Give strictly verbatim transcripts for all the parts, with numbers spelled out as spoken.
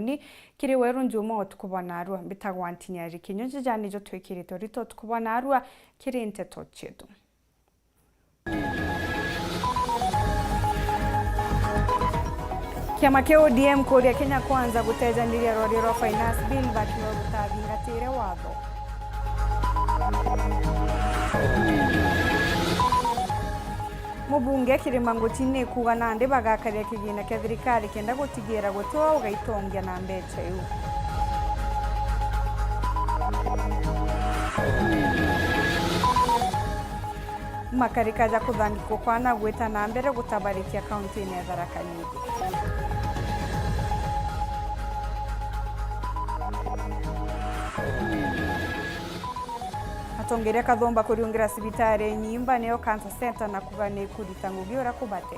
Ni kiri weru njuma utuku bwa narua, mbitagwa Ntinyari Kinyuji, ja nijo twikirite urito utuku bwa narua kiri nteto cietu. Kiama kia O D M kuuria Kenya Kwanza gutejaniria rwaria rwa Finance Bill bakiuga gutathingatire watho. Mubunge Kirima Nguchini kuuga nandi bagakaria kigina kia thirikari kenda gutigira guti wa ugaitongia na mbecha iu. Makarika ja kuthangikwa kwana gwita na mbere gutabarikia kauntini ya Tharaka Nithi. Atongeria kathumba kuriungira cibitari nyimba niyo Cancer Center na kuga ni kurita ngugi uria kubate.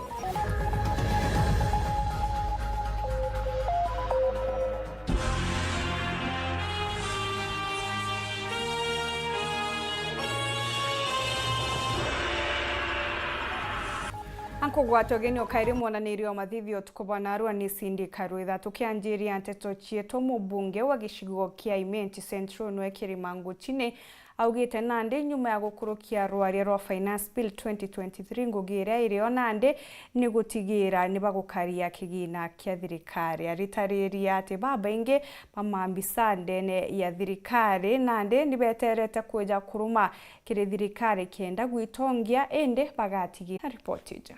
Ankugwata ugeni ukairi mwonanirio wa mathithio utuku bwa narua ni Cindy Karwitha. Tukianjiria nteto cietu, mubunge wa gicigo kia Imenti Central nwe Kirima Nguchini augite nandi nyuma ya gukurukia rwaria rwa Finance Bill twenty twenty-three, ngugi iria irio nandi ni gutigira ni bagukaria kigina kia thirikari. Aritariria ati babaingi ba maambisa ndene ya thirikari nandi ni beterete kwija kuruma kiri thirikari kenda gwitongia, indi bagatigira ripoti iji.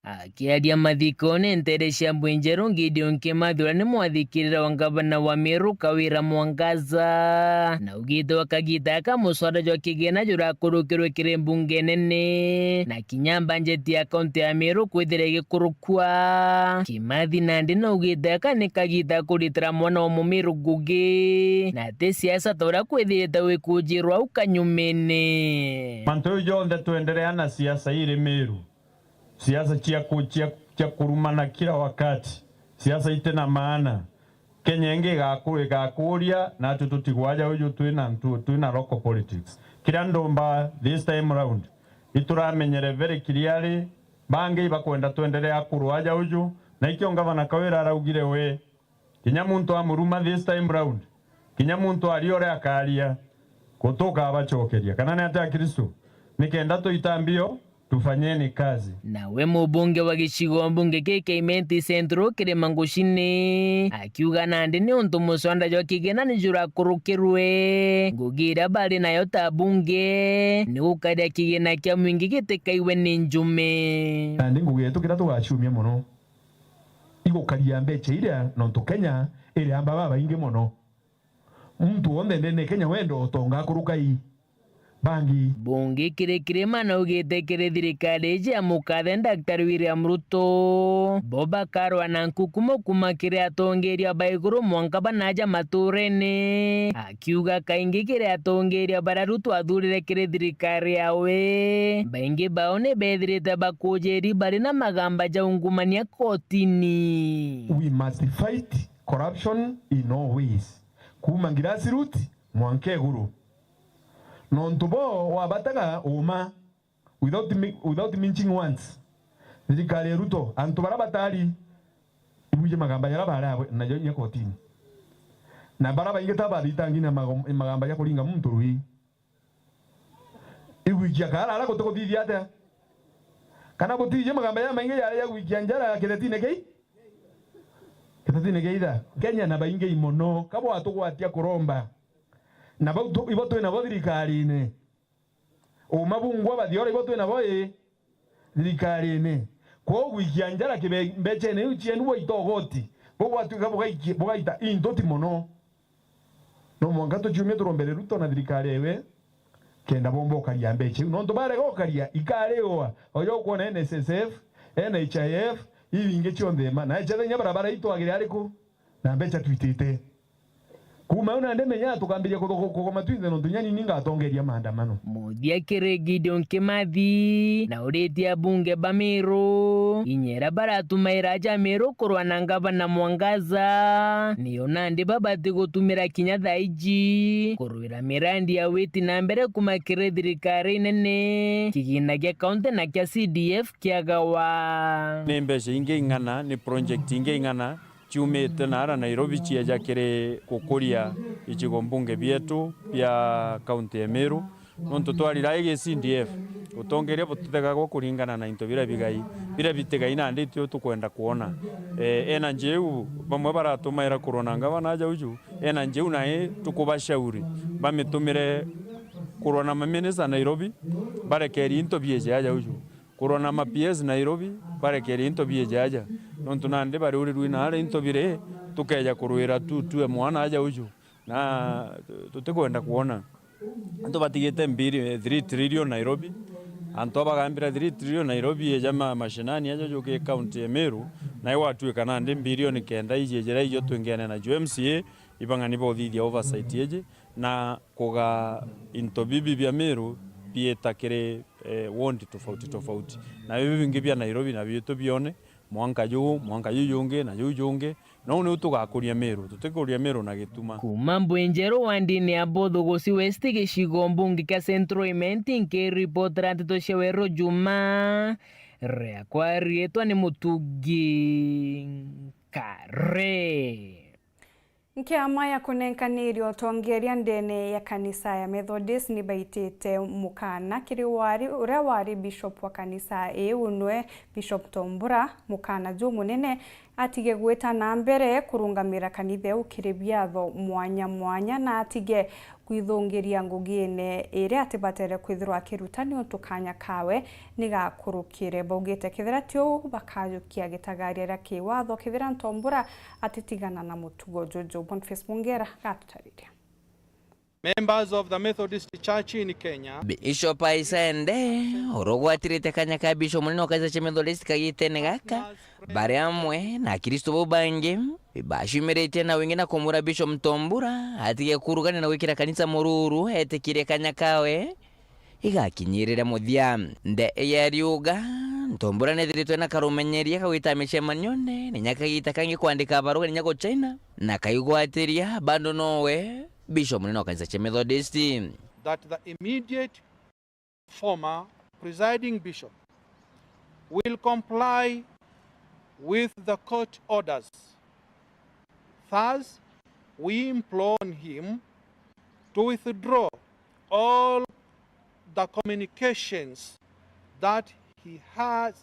Akiaria mathikone ntere cia Mbwinjeru, Gideon Kimathi uria ni mwathikirira wa ngavana wa Meru Kawira Mwangaza, na augite wa kagita aka muswada jwa kigina jurakurukirwe kiri mbunge nene, na kinya mbanjeti ya kaunti ya Meru kwithira igikurukua. Kimathi nandi naugite aka ni kagita kuritira mwana wa Mumiru ngugi, na ati siasa ta uria kwithirite wikujirwa au kanyumene. Mantu jau jonthe twenderea na siasa iri Meru. Siasa cia ku-, cia, cia kurumana kila wakati. Siasa iti na maana. Kenya ingi igaku-, igakuria, natwe tutigwa aja uju twina ntu-, twina local politics. Kiria ndomba this time round, ituramenyere very clearly, bangi ibakwenda twenderea kurwa aja uju, na ikio ngavana Kawira araugire we, kinya muntu amuruma this time round, kinya muntu aria uria akaria, gutukabacokeria. Kana ni atia Akristo? Nikenda tuita mbio, tufanyeni kazi. Nawe mubunge wa gicigo mbunge kia Imenti Central Kirima Nguchini akiuga nandi ni untu muswanda jwa kigina ni jurakurukirwe, ngugi iria bari nayo ta bunge ni gukaria kigina kia mwingi gitikaiwe ni njume. Nandi ngugi yetu kiria tugaciumia mono igukaria mbecha iria, nontu Kenya iri amba babaingi mono. Muntu wonthe ndene Kenya wenda utonga akuruka i bangi. Bungi kiri Kirima naugite kiri thirikari iji ya mukathe Daktari William Ruto, bo bakarwa na nkukumo kuma kiri atongeria ba iguru mwanka banaja maturene. Akiuga kaingi kiri atongeria baria Ruto athurire kiri thirikari yawe, baingi bao ni bethirite bakujiri bari na magamba ja ungumania kotini. We must fight corruption in all ways. Kuuma grassroots mwanka iguru. Nontu bo wabataga uma without mi-, without minching words. Thirikari ya Ruto, antu baria batari ibwije magamba jaria bari abo-, najo inya kotini. Na baria baingi ta bathitangi na magom-, magamba ja kuringa muntu rui. Igwikia kaara ara guti guthithia atia? Kana butithie magamba jamaingi jari ja gwikia njara kitetine kii? Kitetine kia itha. Kenya na baingi mono, ka bwatugwatia kuromba. Na bau tu-, ibo twina bo thirikarine. Uma bungwa bathiora ibo twina bo ii thirikarine. Kwou gwikia njara kibe-, mbechene iu cienu bwaita ugoti, bugwatuika bugaikia-, bugaita intuti mono. No mwanka tuciumie turombere Ruto na thirikari ewe, kenda bomba ukaria mbecha iu. Nontu barega ukaria, ikariwa. Oyo ukwona N S S F, N H I F, iu ingi cionthe ma. Na echetha inya barabara itwagire ariku? Na mbecha twitite. Kuuma au nandi menya tukambiria kuthu-, kugoma twinthe nontu inya nini ngatongeria maandamano. Muthia kiri Gideon Kimathi, na uritie abunge ba Meru, inya iria baratumaira aja Meru kurwa na ngavana Mwangaza, nio nandi babati gutumira kinya thaa iji kurwira mirandi ya witi na mbere kuma kiri thirikari nene, kigina gia kaunti na kia C D F kiagawa. Ni mbeca ingi ing'ana, ni project ingi ing'ana ciumite naara Nairobi cieja kiri gukuria icigo mbunge bietu bia kaunti ya Meru. Nontu twarira igi C D F, utongeria butithegagwa kuringana na into biria bigai, biria bitigai nandi tio tukwenda kwona. Eh, energy iu bamwe baratumaira kurwa na ngavana aja uju, energy iu nai tukubashauri bamitumire kurwa na maminista Nairobi, barekerie into bieje aja uju. Kurwa na ma P S Nairobi, barekerie into bieje aja. Nontu nandi bariurirwe naara into biri, tukeja kurwira tu tue mwana aja uju. Na tu-, tutikwenda kwona. Antu batigite mbiri, three trillion Nairobi. Antu aba bagambira three trillion Nairobi, eja ma-, mashinani aja juki county ya Meru, na igwatuika nandi mbilioni kenda iji ejira ijo twingene na ju M C A, ibang'ani ba uthithia oversight iji, na kuga into bibi bia Meru biita kiri, eh, ward tofauti tofauti. Na bibi bingi bia Nairobi na bitu bione, mwanka juu, mwanka juu jungi, na juu jungi, nou niu tugakuria Meru, tutikuria Meru na gituma. Kuuma Mbwinjeru wandini ya Bothugusi West gicigo mbunge kia Central Imenti, nkiripotera nteto cia Weru Juma, riakwa riitwa ni Mutugi Nkare. Nkiama ya kunenkaniria utongeria ndene ya kanisa ya Methodist ni baitite mukana kiri wari, uria wari bishop wa kanisa iu, nwe Bishop Tombura, mukana jumunene atige gwita na mbere kurungamira kanitha iu kiri biatho mwanya mwanya, na atige kwithungiria ngugiine iria atibatere kwithirwa akiruta, niuntu kanya kawe ni gakurukire. Baugite kethira ti uu, bakajukia gitagaria ria kiwatho kethira Ntombura atitigana na mutugo juju. Boniface Mungera gatutariria. Members of the Methodist Church in Kenya. Bishop Isende, urugwatirite kanya ka Bishop munene wa kanisa cia Methodist kagitene gaka, bari amwe na Akristo bau bangi, baciumiritie na wingi na kumwira Bishop Ntombura atige kurugania na gwikira kanisa mururu, etikirie kanya kawe igakinyirire muthia. Nde yariuga, Ntombura nethiritwe na karumenyeria ka gwita micemanione, ninya kagita kangi kwandika barua, ninya guchaina, na kaigwatiria, bado nowe Bishop munene wa kanisa cia Methodist. That the immediate former presiding bishop will comply with the court orders. Thus, we implore him to withdraw all the communications that he has,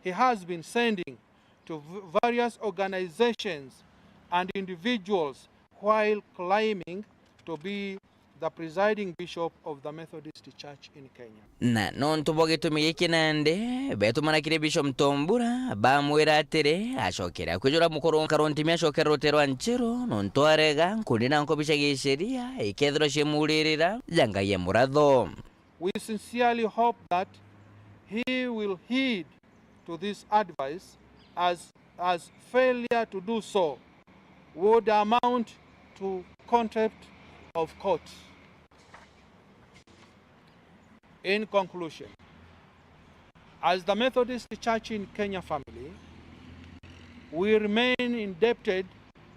he has been sending to v-, various organizations and individuals while claiming to be the presiding bishop of the Methodist Church in Kenya. Na nontu bwa gitumi giki nandi, betumana kiri Bishop Ntombura, bamwira atiri, acokere akwijura mukuru Nkaruntimi acokere rutere rwa Nchiru, nontu arega nkundi na nkobi cia gisheria ikethirwa cimuririra ja Ngai e muratho. We sincerely hope that he will heed to this advice, as, as failure to do so would amount to contempt of court. In conclusion, as the Methodist Church in Kenya family, we remain indebted.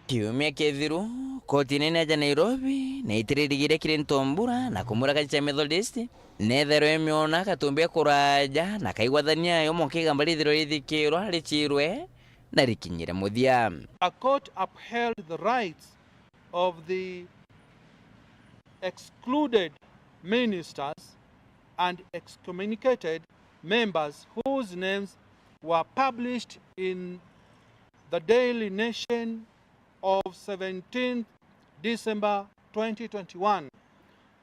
Kiumia kithiru, koti nene ya Nairobi niitiririgiria kiri Ntombura na kumwira kanisa ya Methodist netherwe imiona Gatumbi e kuraja na kaigwathania ayo mwanka igamba rithirwe rithikirwa, ricirwe na rikinyire muthia. A court upheld the rights of the excluded ministers and excommunicated members whose names were published in the Daily Nation of seventeenth December twenty twenty-one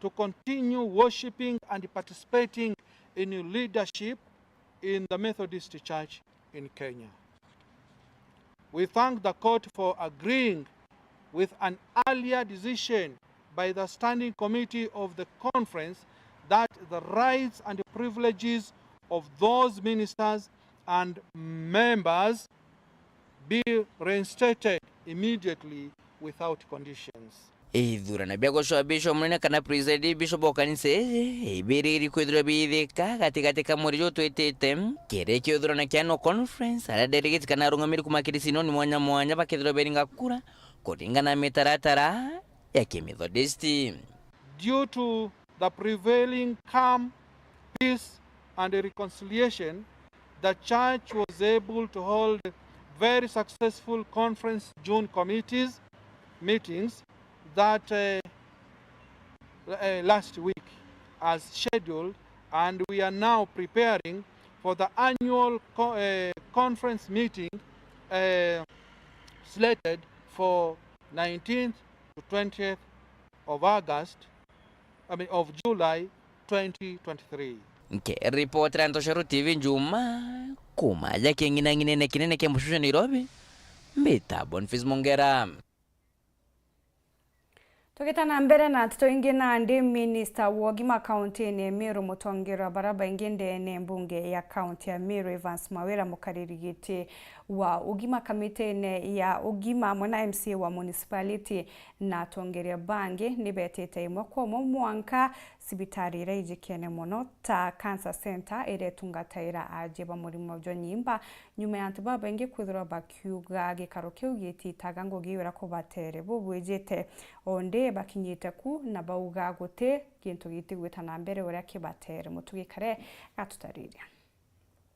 to continue worshipping and participating in leadership in the Methodist Church in Kenya. We thank the court for agreeing with an earlier decision by the Standing Committee of the Conference that the rights and privileges of those ministers and members be reinstated immediately without conditions. Ithurano bia gucua bishop munene kana presiding bishop wa kanisa iji ibiriri kwithirwa biithika gatigati ka mweri juu twitite, kiri kiuthurano kia no conference, aria delegate kana arungamiri kuma kiri sinoni mwanya mwanya bakethirwa beringa kura kuringana na mitaratara ya Kimethodisti. Due to the prevailing calm, peace and reconciliation, the church was able to hold very successful conference June committees meetings that, uh, uh, last week as scheduled, and we are now preparing for the annual co-, uh, conference meeting, uh, slated for nineteenth to twentieth of August, I mean, of July twenty twenty-three. Nkiripotera Ntoshero T V Njuma, kuma ja king'inang'inene kinene kia Mushushu Nairobi, mbita Boniface Mongera. Tugita na mbere na nteto ingi, nandi minista wa ugima kauntiine ya Meru, mutongeria wa baria baingi ndeene mbunge ya kaunti ya Meru, Evans Mawira, mukariri giti wa ugima kamitiine ya ugima, amwe na M C A wa municipality na atongeria bangi, ni betite imwe kwa umwe mwanka cibitari iria ijikene mono ta Cancer Centre iria itungataira aajie ba murimo jwa nyimba, nyuma ya antu babaingi kwithirwa bakiuga gikaro kiu gititaga ngugi iria kubatere bubwijite. Ondi bakinyite ku na bauga guti gintu gitigwita na mbere uria kibatere. Mutugi Kare gatutariria.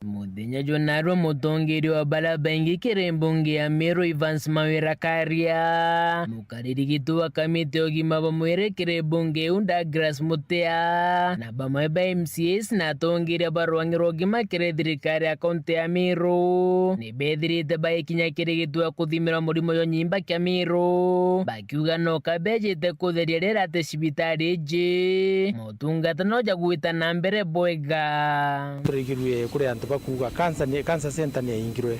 Muthenya jwa narua, mutongeria wa baria baingi kiri mbunge ya Meru, Evans Mawira Karia, mukariri giti wa kamiti ya ugima bwa mwiri kiri mbunge iu, Douglas Mutea, na bamwe ba M C As na atongeria ba rwangi rwa ugima kiri thirikari ya kaunti ya Meru, ni bethirite baikinya kiri gituo kuthimirwa murimo jwa nyimba kia Meru, bakiuga no kabejite kutheria riera ati cibitari iji, motungata no jagwita na mbere bwega. Turigirue kuri antu bakuuga cancer ni, cancer center ni yaingirwe.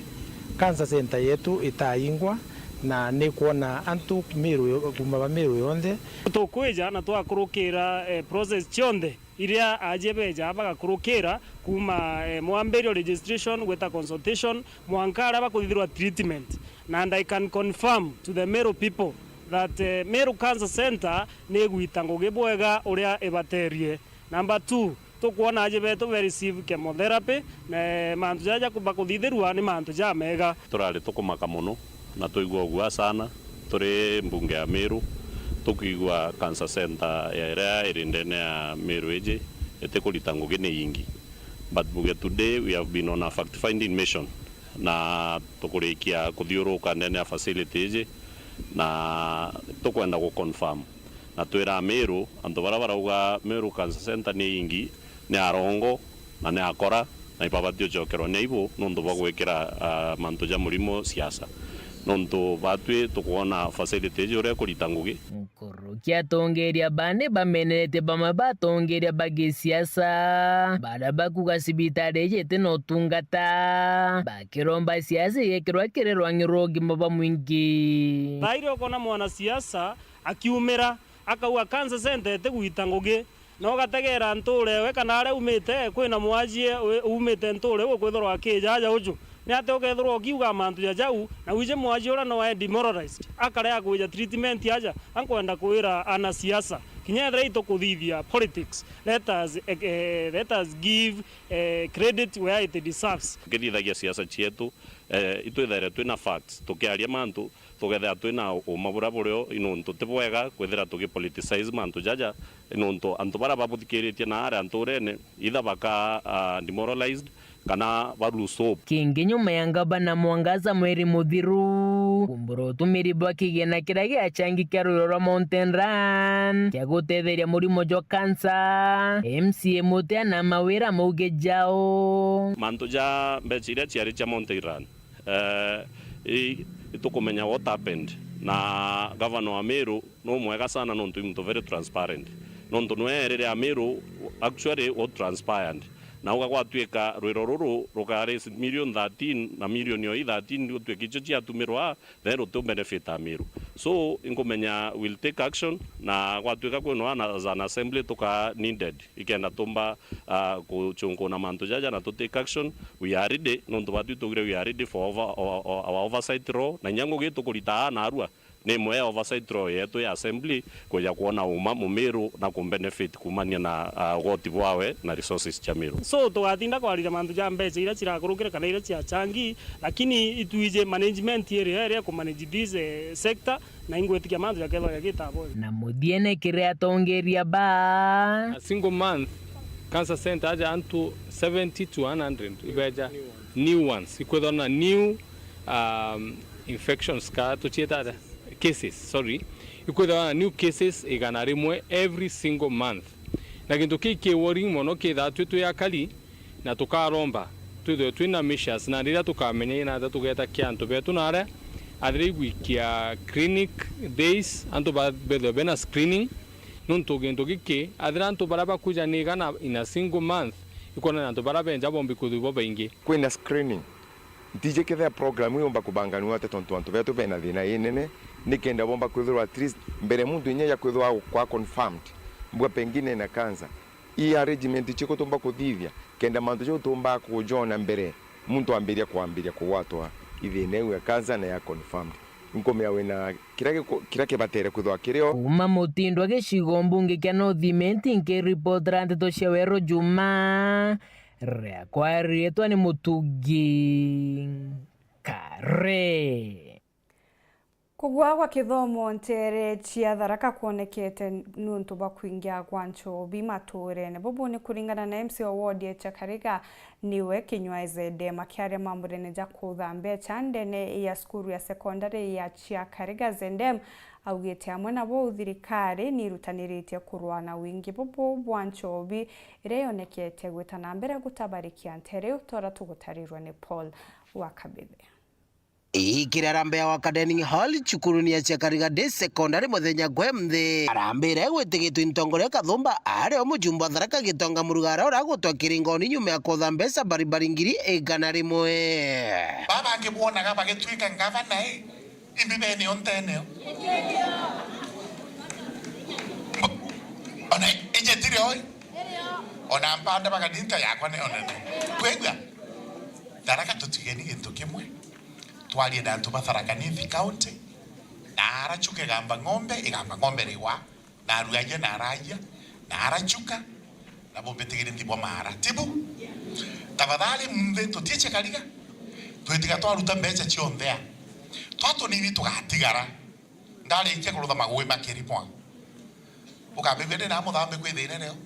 Cancer center yetu itaingwa na ni kwona antu Meru yo-, kuma ba Meru yonthe. Tukwija na twakurukira, eh, process cionthe iria aajie beja bagakurukira kuma, eh, mwambirio, registration, gwita consultation, mwanka aria bakuthithirwa treatment. And I can confirm to the Meru people that, eh, Meru Cancer Center ni igwita ngugi bwega uria ibaterie. Number two, tukwona aajie betu be receive chemotherapy, na mantu jaja bakuthithirua ni mantu jamega. Turari tukumaka mono na twaigua uguaa sana turi mbunge ya Meru, tukwigua cancer center ya iria iri ndene ya Meru iji itikurita ngugi ni ingi. But mbunge, today we have been on a fact finding mission, na tukurikia kuthiuruka ndene ya facility iji, na tukwenda gu confirm na twira Meru, antu baria barauga Meru Cancer Center ni ingi, ni arongo na ni akora, na ibabati ucokerwa ni aibu nontu bwa gwikira, ah, mantu ja murimo siasa, nontu batwi tukwona facility iji uria ikurita ngugi. Nkuruki atongeria baa ni bameneretie bamwe ba atongeria ba gisiasa baria bakuga cibitari iji iti na utungata, bakiromba siasa igekirwa kiri rwangi rwa ugima bwa mwingi. Thaa iria ukona mwanasiasa akiumira akauga cancer center itigwita ngugi, na ugategeera ntuura ewe kana aria aumite kwina mwajie u-, uumite ntuura iu ukwithirwa akiija aja uju. Ni atia ukethirwa ukiuga mantu ja jau, na wiji mwajie uria no ae demoralized, akarega kwija treatment aja? Ankwenda kwira anasiasa, kinya ethira itukuthithia politics, let us, eh, eh, let us give, eh, credit where it deserves. Tukithithagia siasa cietu, eh, itwithaire twina facts, tukiaria mantu, tukethira twina uma buria burio, i nontu ti bwega kwithira tugipoliticize mantu jaja, i nontu antu baria babuthikiritie na aria ntuurene, either baka, ah, demoralized kana ba lose hope. Kingi nyuma ya ngavana Mwangaza mweri muthiru kumbura utumiri bwa kigina kiria giachangi kia rwiro rwa Mountain Run kia gutetheria murimo jwa cancer, M C A Mutea na Mawira mauge jao. Mantu ja mbeca iria ciari cia Mountain Run, eh, i-, itukumenya what happened. Na governor wa Meru no mwega sana nontu i muntu very transparent. Nontu nwe erire Ameru actually what transpired. Na uga gwatuika rwiro ruru ruka raise million thirteen na million o i thirteen gutuika icio ciatumirwa, then rutu benefit Ameru. So, inkumenya will take action, na gwatuika kwinwa na, as an assembly tuka needed, ikenda tumba, ah, kuchunkuna mantu jaja na tu take action, we are ready, nontu batwi tugire we are ready for over, our, our, our oversight role, na inya ngugi tukurita aa narua, ni imwe ya oversight role yetu ya assembly, kwija kwona uma Mumiru na kumbenefit kumania na, ah, ugoti bwawe na resources cia Miru. So, tugatinda kwariria mantu ja mbeca iria cirakurukire kana iria ciachangi, lakini itwiji management iria iria kumanage this, eh, sector, na ingwitikia mantu jakethwa jagita boy. Na muthiene kiria atongeria ba. A single month, cancer center aja antu seventy to one hundred ibeja new ones. Ikwithwa na new, um, infections ka tucieta atia? Cases, sorry. Ikwithirwa na new cases igana rimwe every single month. Na gintu kii ki worrying mono kithaa twi twi akari, na tukaromba twithirwe twina measures, na riria tukamenya ina atia tugeta kia antu betu na aria athire igwikia clinic days, antu ba-, bethirwe bena screening, nontu gintu giki athira antu baria bakuja ni igana in a single month, ikwona ni antu baria benja bombi kwithirwa baingi. Kwina screening. Ntiji kethira program ii yomba kubanganua atia, tontu antu betu bena thina inene, nikenda bomba kwithirwa at least mbere muntu inya ya kwithirwa kwa confirmed, mbwa pengine ena cancer, ii arrangement chiku tumba kuthithia, kenda mantu jau tumba kujona mbere muntu ambiria kwambiria kugwatwa i thina iu ya cancer na ya confirmed? Nkumea wina kiria giku-, kiria kibatere kwithirwa kirio. Kuuma Mutindwa gicigo mbunge kia North Imenti, nkiripotera nteto cia Weru Juma, riakwa riitwa ni Mutugi Kare. Kugwa gwa kithomo nteere cia Tharaka kwonekete niuntu bwa kwingia kwa nchobi matuurene. Bubu ni kuringana na M C A wa ward ya Chiakariga, niwe Kinyua Zedem, akiaria mamburene ja kuutha mbecha ndene ya cukuru ya sekondari ya Chiakariga, Zedem augite amwe na buu thirikari ni irutaniritie kurua na wingi bubu bwa nchobi iria yonekete gwita na mbere gutabarikia nteere iu, tora tugutarirwa ni Paul wa Kabithe. Ikiri arambe ya Wakadening Hall, cukuruni ya Chiakariga Day Secondary muthenya gwe mthi. Arambe iria igwitigitwe i ntongoria Kathumba, ari o mujumbe wa Tharaka Gitonga Murugara uria agutwa kiringoni nyuma ya kutha mbeca baribari ngiri igana rimwe. Baba angibwonaga bagitwika ngavana i, imbi bene o ntene o. Mbo-, ona ije tiri oi. Ona mpanda baganinta yakwa ni onene. Kwigua? Tharaka tutigeni gintu kimwe. Twarie na antu ba Tharaka Nithi County, na ara Chuka igamba ng'ombe, igamba ng'ombe riwa, na aruagia na aragia, na ara Chuka, na bumbitigire nthi bwa maara. Tibu? Tafadhali mthi tutie Chiakariga, twitiga twaruta mbecha cionthe a. Twatunini tugatigara. Ndarikia kurutha magui makiri mwa. Ukambigua ndi na muthambi kwi thina reo.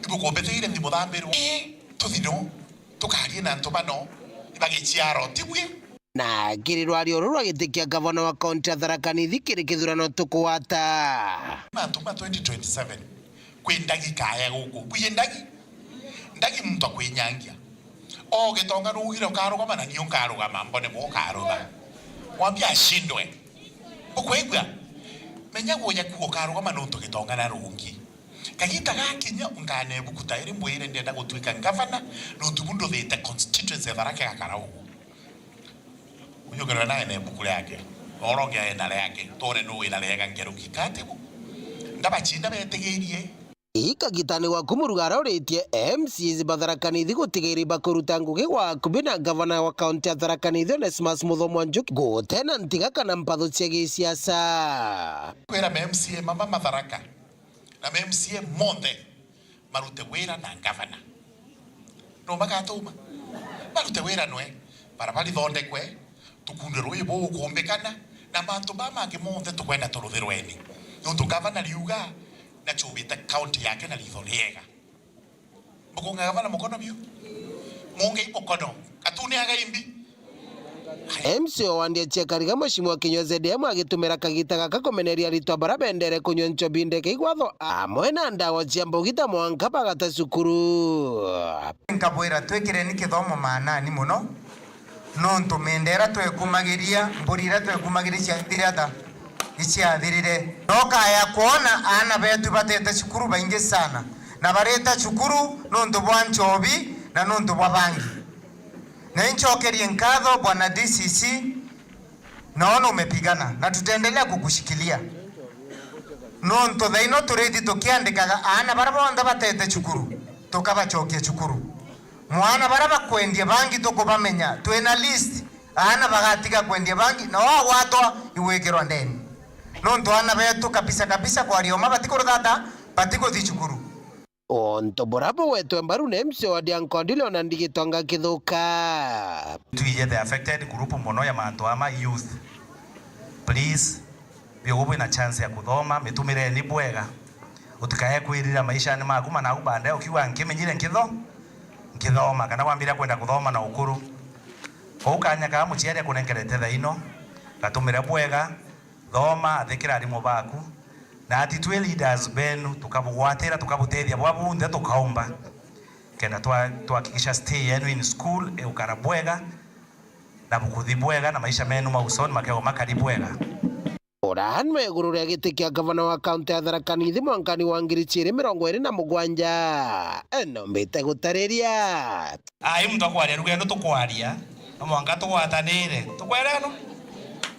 Ibukumbitiire nthi muthambirwe. Ii, tuthi no. Tukarie na antu bano. Ibagiciaro, tibwi? Na kiri rwario ruru rwa giti kia gavana wa kaunti ya Tharaka Nithi kiri kithurano tukugwata. Mantu ma twenty twenty-seven, kwi ndagi kaya guku. Bwi ndagi? Ndagi muntu akwinyangia. O Gitonga nuugire ukarugama na niu nkarugama, mbone bo ukarutha. Mwambie ashindwe. Ukwigua? Menya guoya kuuga ukarugama nuntu Gitonga na rungi. Kagita gakinya, nkane ibuku ta iri mbwire ndienda gutwika ngavana, nuntu bu nduthite constituency ya Tharaka igakara ugu. Unyukirwe nae na ibuku riake, na uria ungi ae na riake, tuone nu wina riega ngeruki katibu. Ndabacinda betigirie. Ikagitani gwaku Murugara uritie M C As ba Tharaka Nithi gutigairi bakuruta ngugi gwa akubi na gavana wa kaunti ya Tharaka Nithi Onesmus Muthomo Njuki gutena ntiga kana mpatho cia gisiasa. Kwira ma M C A mama ma Tharaka na ma M C A monthe marute wira na gavana. No magatuma? Marute wira nwe. Barabara ithondekwe, tukunde ruuji bugukumbikana, na mantu baa mangi monthe tukwenda turuthirweni. Nontu gavana riuga nachubite kaunti yake na ritho riega. Mbukunga gavana mukono biu? Mungei mukono. Atune agaimbi. M C A wa wandi ya Chiakariga, Mheshimiwa Kinyua Z M, agitumira kagita gaka kumeneria aritwa baria bendere kunyua nchobi ndeke igwatho amwe na ndawa cia mbugi ta mwanka bagata cukuru. Nkabwira, twikireni kithomo maanani mono, nontu mienda iria twekumagiria, mburi iria twekumagiria ciathire ata? Iciathirire. Nokaya kwona aana betu batete cukuru baingi sana, na barita cukuru nontu bwa nchobi na nontu bwa bangi. Na inchokerie nkatho Bwana D C C, naona umepigana na tutaendelea kukushikilia. Nontu thaino turithi tukiandikaga aana baria bonthe batete cukuru, tukabachokia cukuru. Mwana baria bakwendia bangi tukubamenya, twina list, aana bagatiga kwendia bangi, na wagwatwa igwikirwa ndeni. Nontu aana betu kabisa kabisa kwaria uma batikuruthata, batikuthi cukuru. Untu buria bugwetwe mbaru ni M C A wa Diankondile ona Ndigitonga Kithuka. Twije the affected group mono ya mantu ama youth. Please, biugu bwina chance ya kuthoma, mitumireni bwega. Utikae kwirira maishani maku, mana au baadaye ukiuga, "Nkimenyire nkitho-, nkithoma," kana wambiria kwenda kuthoma na ukuru. Kwou kaanya kaa muciari akunenkerete thaa ino, gatumire bwega, thoma, athikira arimu baku, na ati twi leaders benu, tukabugwatira, tukabutethia bwa bunthe tukaumba, kenda twa-, twahakikisha stay yenu in school igukara bwega, na bukuthi bwega, na maisha menu ma usoni makewa makari bwega. Uraanwe iguru ria giti kia gavana wa kaunti ya Tharaka Nithi mwankani wa ngiri ciiri mirongo iri na mugwanja, nombite gutariria. Ai, muntu akwaria rugendo tukwaria, no mwanka tugwatanire. Tukwere no?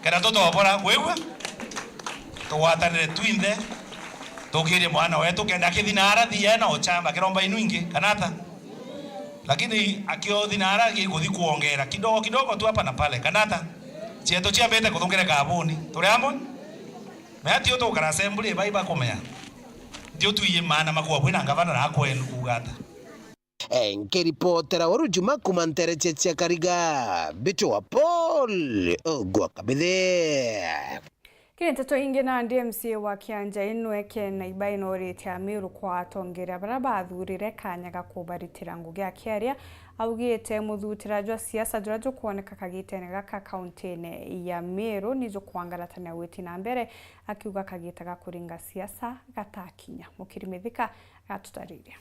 Kenda tutobora, ngwigua? Tugwatanire twinthe, tukirie mwana wetu, kenda akithinaara thie na uchamba kiromba inu ingi, kana ata? Lakini akiothinaara gikuthi kuongera kidogo kidogo tu hapa na pale, kana ata? Cietu ciambite kuthungire kabuni. Turi amwe? Mea tio tukara assembly bai bakumea. Ndio tuiye maana makwa bwina ngavana na akwenu kuuga ata? Eh, nkiripotera uru Juma kuma ntereche cia Kariga, Bitu wa Paul, Ogwa Kabithe. Kiri nteto ingi, nandi M C A wa Kianjai Nweke Naibai nooritie Amiru kwa atongeria baria bathurire kanya ga kubaritira ngugi akiaria. Augite muthutira jwa siasa juria jukwoneka kagitene gaka kauntine ya Meru ni jukwangaratania gwiti na mbere, akiuga kagita ga kuringa siasa gatakinya. Mukiri Mithika agatutariria.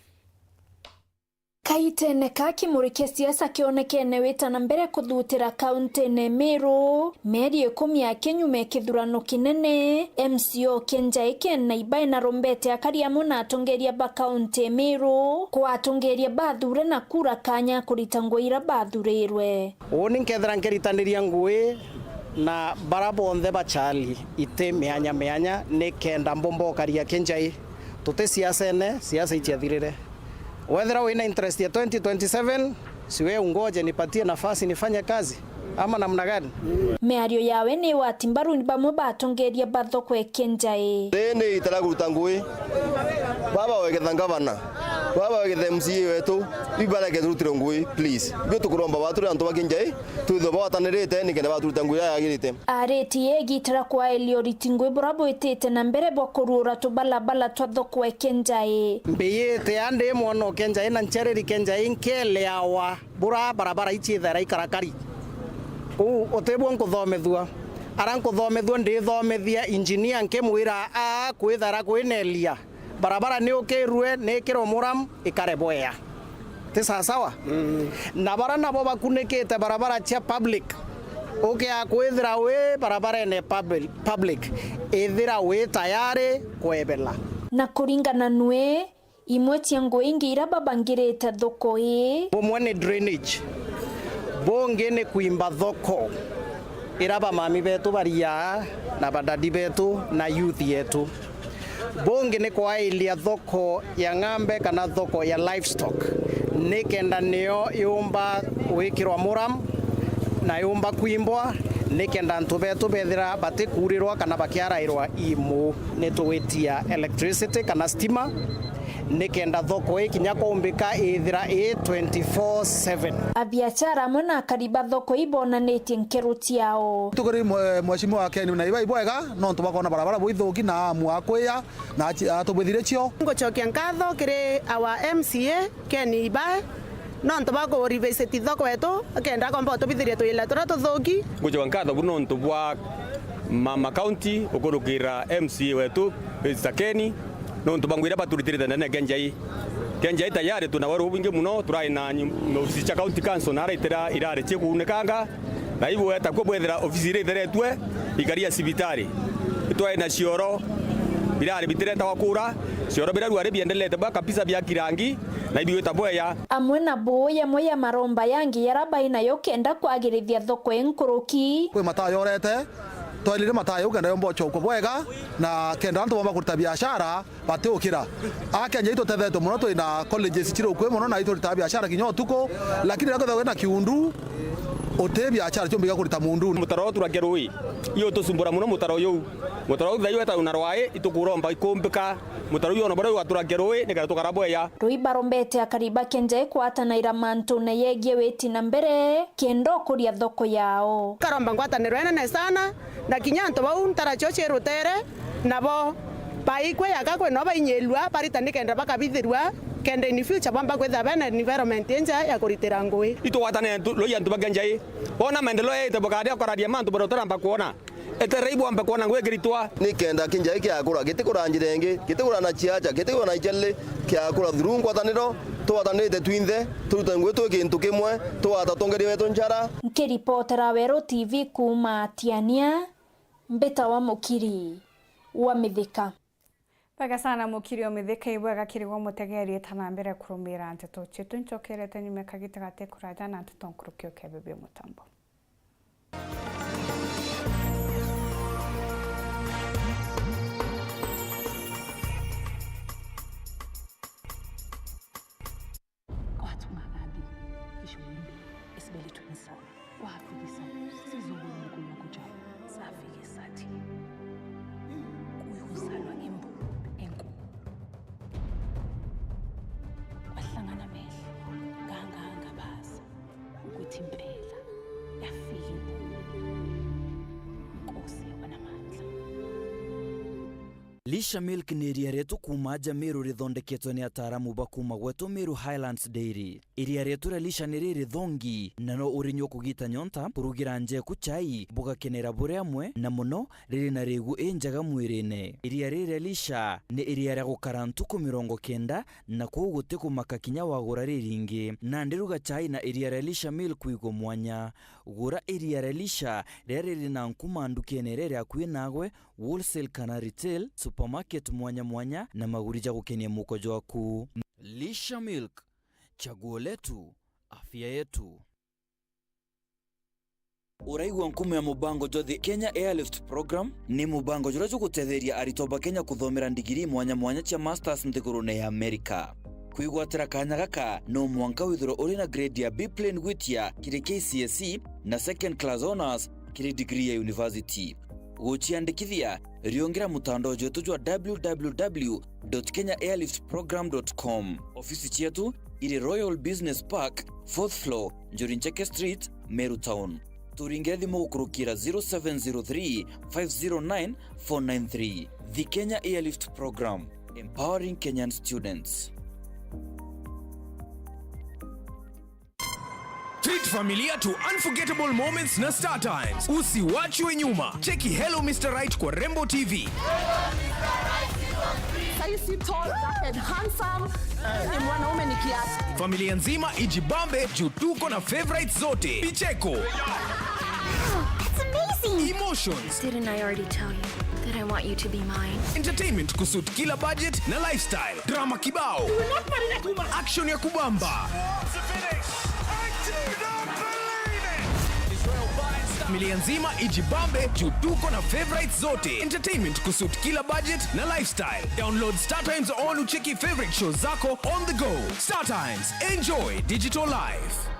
Kaitene ka kimuri kia siasa kionekene wita na mbere kuthutira kauntine Meru, mieri ikumi ya kinyuma ya kithurano kinene, M C A o Kianjai Ken Naibai narombete akari amwe na atongeria ba kaunti ya Meru kwa atongeria bathure na kura kanya kurita ngugi iria bathurirwe. Uuni nkethira nkiritaniria ngugi na bara bonthe bachali iti mianya mianya, ni kenda mbumba ukaria Kianjai. Tuti siasene, siasa ichiathirire. Wethira wina interest ya twenty twenty-seven, si we ungoje nipatie nafasi nifanye kazi, ama namna gani? Miario yawe ni wati mbaru ni bamwe batongeria ba thoko e Kianjai. Ri ni itara kuruta ngugi. Baba wegetha ngavana, baba wegetha M C A wetu, ibareke turutire ngugi, please. Bio tukuromba batu ri antu ba Kianjai, twithwe bawatanirite nikenda baturuta ngugi iria yagirite. Aritie igitira kwaelia uriti ngugi buria bwitite na mbere bwa kuruura tubalabala twa thoko e Kianjai. Mbiyite andi mwana o Kianjai na nchereri Kianjai nkeleawa bura barabara ici ithaira ikarakari. Uu utibwo nkuthomethua. Ara nkuthomethua ndithomethia injinia nkimwira, aa kwithaira kwinelia. Barabara ni ukirue, ni ikirwe muram, ikare bwea. Ti sawasawa? Mm. Na bara nabo bakunikite barabara cia public, ukia kwithira wi barabarene public, public, ithira wi tayari kwebela. Na kuringana nwe, imwe cia ngugi ingi iria babangirite thoko ii. Bumwe ni drainage, bungi ni kwimba thoko iria bamami betu bariaa na badadi betu na youth yetu. Bungi ni kwailia thoko ya ng'ambe kana thoko ya livestock, nikenda niyo yumba gwikirwa muram na yumba kwimbwa, nikenda antu betu bethira batikuurirwa kana bakiarairwa imu. Nitugwitia electricity kana stima, nikenda thoko ii kinya kumbika ithira ii twenty-four seven. Abiachara amwe na akari ba thoko ii bonanitie nkero ciao. Tukiri mwe-, Mheshimiwa Ken Naibai bwega, nontu bwa kwona barabara bwithuki na amu akwia na achi-, atubwithire cio. Ngucokia nkatho kiri our M C A, Ken Naibai, nontu bwa ku revisit thoko yetu, akenda akomba utubithiria tuyila turia tuthuki. Ngucokia nkatho bu nontu bwa Mama County ukurukira M C A wetu, Mister Ken, nontu bwa ngugi iria baturitirite ndene ya Kianjai. Kianjai tayari twina weru bubwingi muno, turai na nyu-, ofisi cia County Council na araitira irari ciikuunikanga, na ibu weta kuo bwethira ofisi iria itheretue, ikari ya cibitari. Itwari na cioro, birari bitiretagwa kura, cioro biria ruari biendelete bwa kabisa bia kirangi, na ibiwita bweya. Amwe na buu yamwe ya maromba yangi yara bai nayo kenda kwagirithia thoko inkuruki. Kwi mataa yorete, twairire mataa jau kenda yomba ucokwa bwega, na kenda antu bomba kurita biashara, batiukira. Akenya itutethetwe muno, twina colleges ciri ukui muno na ituritaga biashara kinya utuku, lakini riria kwithagwa kwina kiundu, uti biashara ciumbiga kurita mundu. Mutaro uyu turakia rui, iyo utusumbura muno mutaro uyu. Mutaro uyu thaiu wetagwa na rwai, itukuromba ikumbika. Mutaro uyu ona baria ugaturakia rui, nikenda tukara bweya. Rui barombete akari ba Kianjai kwatanaira mantune yegie witi na mbere, kenda ukuria thoko yao. Karomba ngwataniro inene sana, na kinya antu bau ntara cio cie rutere, nabo baikwe yaka kwina bainyirua, barita nikenda bakabithirua Kenda in future bamba kwithira bena environment inja ya kuritira ngui. Itugwatanire ntu-, rui antu ba Kenya ii. Wona maendeleo yaite bukaria ukararia mantu buria utaramba kwona. Eterei bwambe kwona ngui ikiritwa. Ni kenda kinjai kiakura, gitikura njira ingi, gitikura na ciaca, gitikura na icalili, kiakura through ngwataniro, tugwatanirite twinthe, turute ngui twi kintu kimwe, tugwata utongeria wetu njara. Nkiripotera Weru T V kuuma Tiania, mbitawa Mukiri wa Mithika. Bwega sana Mukiri o Mithika, ibwega kiri gwe mutegeri, eta na mbere kurumira nteto cietu. Ncokerete nyuma kagita gati kuraja na nteto nkuruki ukebebia mutambo. Watu magadi, ishuhuri, isibeli tunisana. Wafikisa, sizungulu mukulu kuja. Safikisati. Kuihusalwa imbu, enku. Wathangana meli, nganganga basa. Ukuti mpela, yafiki. Nkosi wana mandla. Lisha Milk ni iria rietu kuuma aja Meru rithondeketwe ni ataaramu ba kuuma gwetu Meru Highlands Dairy. Iria rietu ria Lisha ni riri thongi, na no urinyua kugita nyonta, kurugira nja eku chai, bugakenera buri amwe, na mono riri na rigu injega mwirine. Iria riri ria Lisha ni iria ria gukara ntuku mirongo kenda, na kwou guti kumaka kinya wagura riringi. Nandi ruga chai na iria ria Lisha Milk kwigua mwanya. Gura iria ria Lisha riria riri na nkuma ndukene iria iri akui nagwe, wholesale kana retail, supermarket mwanya mwanya, na maguri ja gukenia muko jwaku. Lisha Milk, chaguo letu, afya yetu. Uraigua nkuma ya mubango jwa The Kenya Airlift Program? Ni mubango juria jugutetheria aritwa ba Kenya kuthomera ndigiri mwanya mwanya cia masters nthigurune ya Amerika. Kwigwatira kanya gaka, no mwanka withirwe uri na grade ya B plain gwitia kiri K C S E na second class honours kiri degree ya university. Guciandikithia, riungira mutandao jwetu jwa w w w dot kenya airlift program dot com. Ofisi cietu iri Royal Business Park, fourth floor, Njuri Ncheke Street, Meru Town. Turingire thimu gukurukira zero seven zero three, five zero nine, four nine three. The Kenya Airlift Program, empowering Kenyan students. Treat familia to unforgettable moments na Star Times. Usiwachwe nyuma. Cheki Hello Mister Right kwa Rembo T V. Saisi tall, dark and handsome. Ni mwanaume ni kiasi. Familia nzima ijibambe juu tuko na favorites zote. Vicheko. That's amazing. Emotions. Didn't I already tell you that I want you to be mine? Entertainment kusuit kila budget na lifestyle. Drama kibao. Action ya kubamba. Familia nzima ijibambe juu tuko na favorites zote. Entertainment kusuit kila budget na lifestyle. Download Star Times on ucheki favorite shows zako on the go. Star Times, enjoy digital life.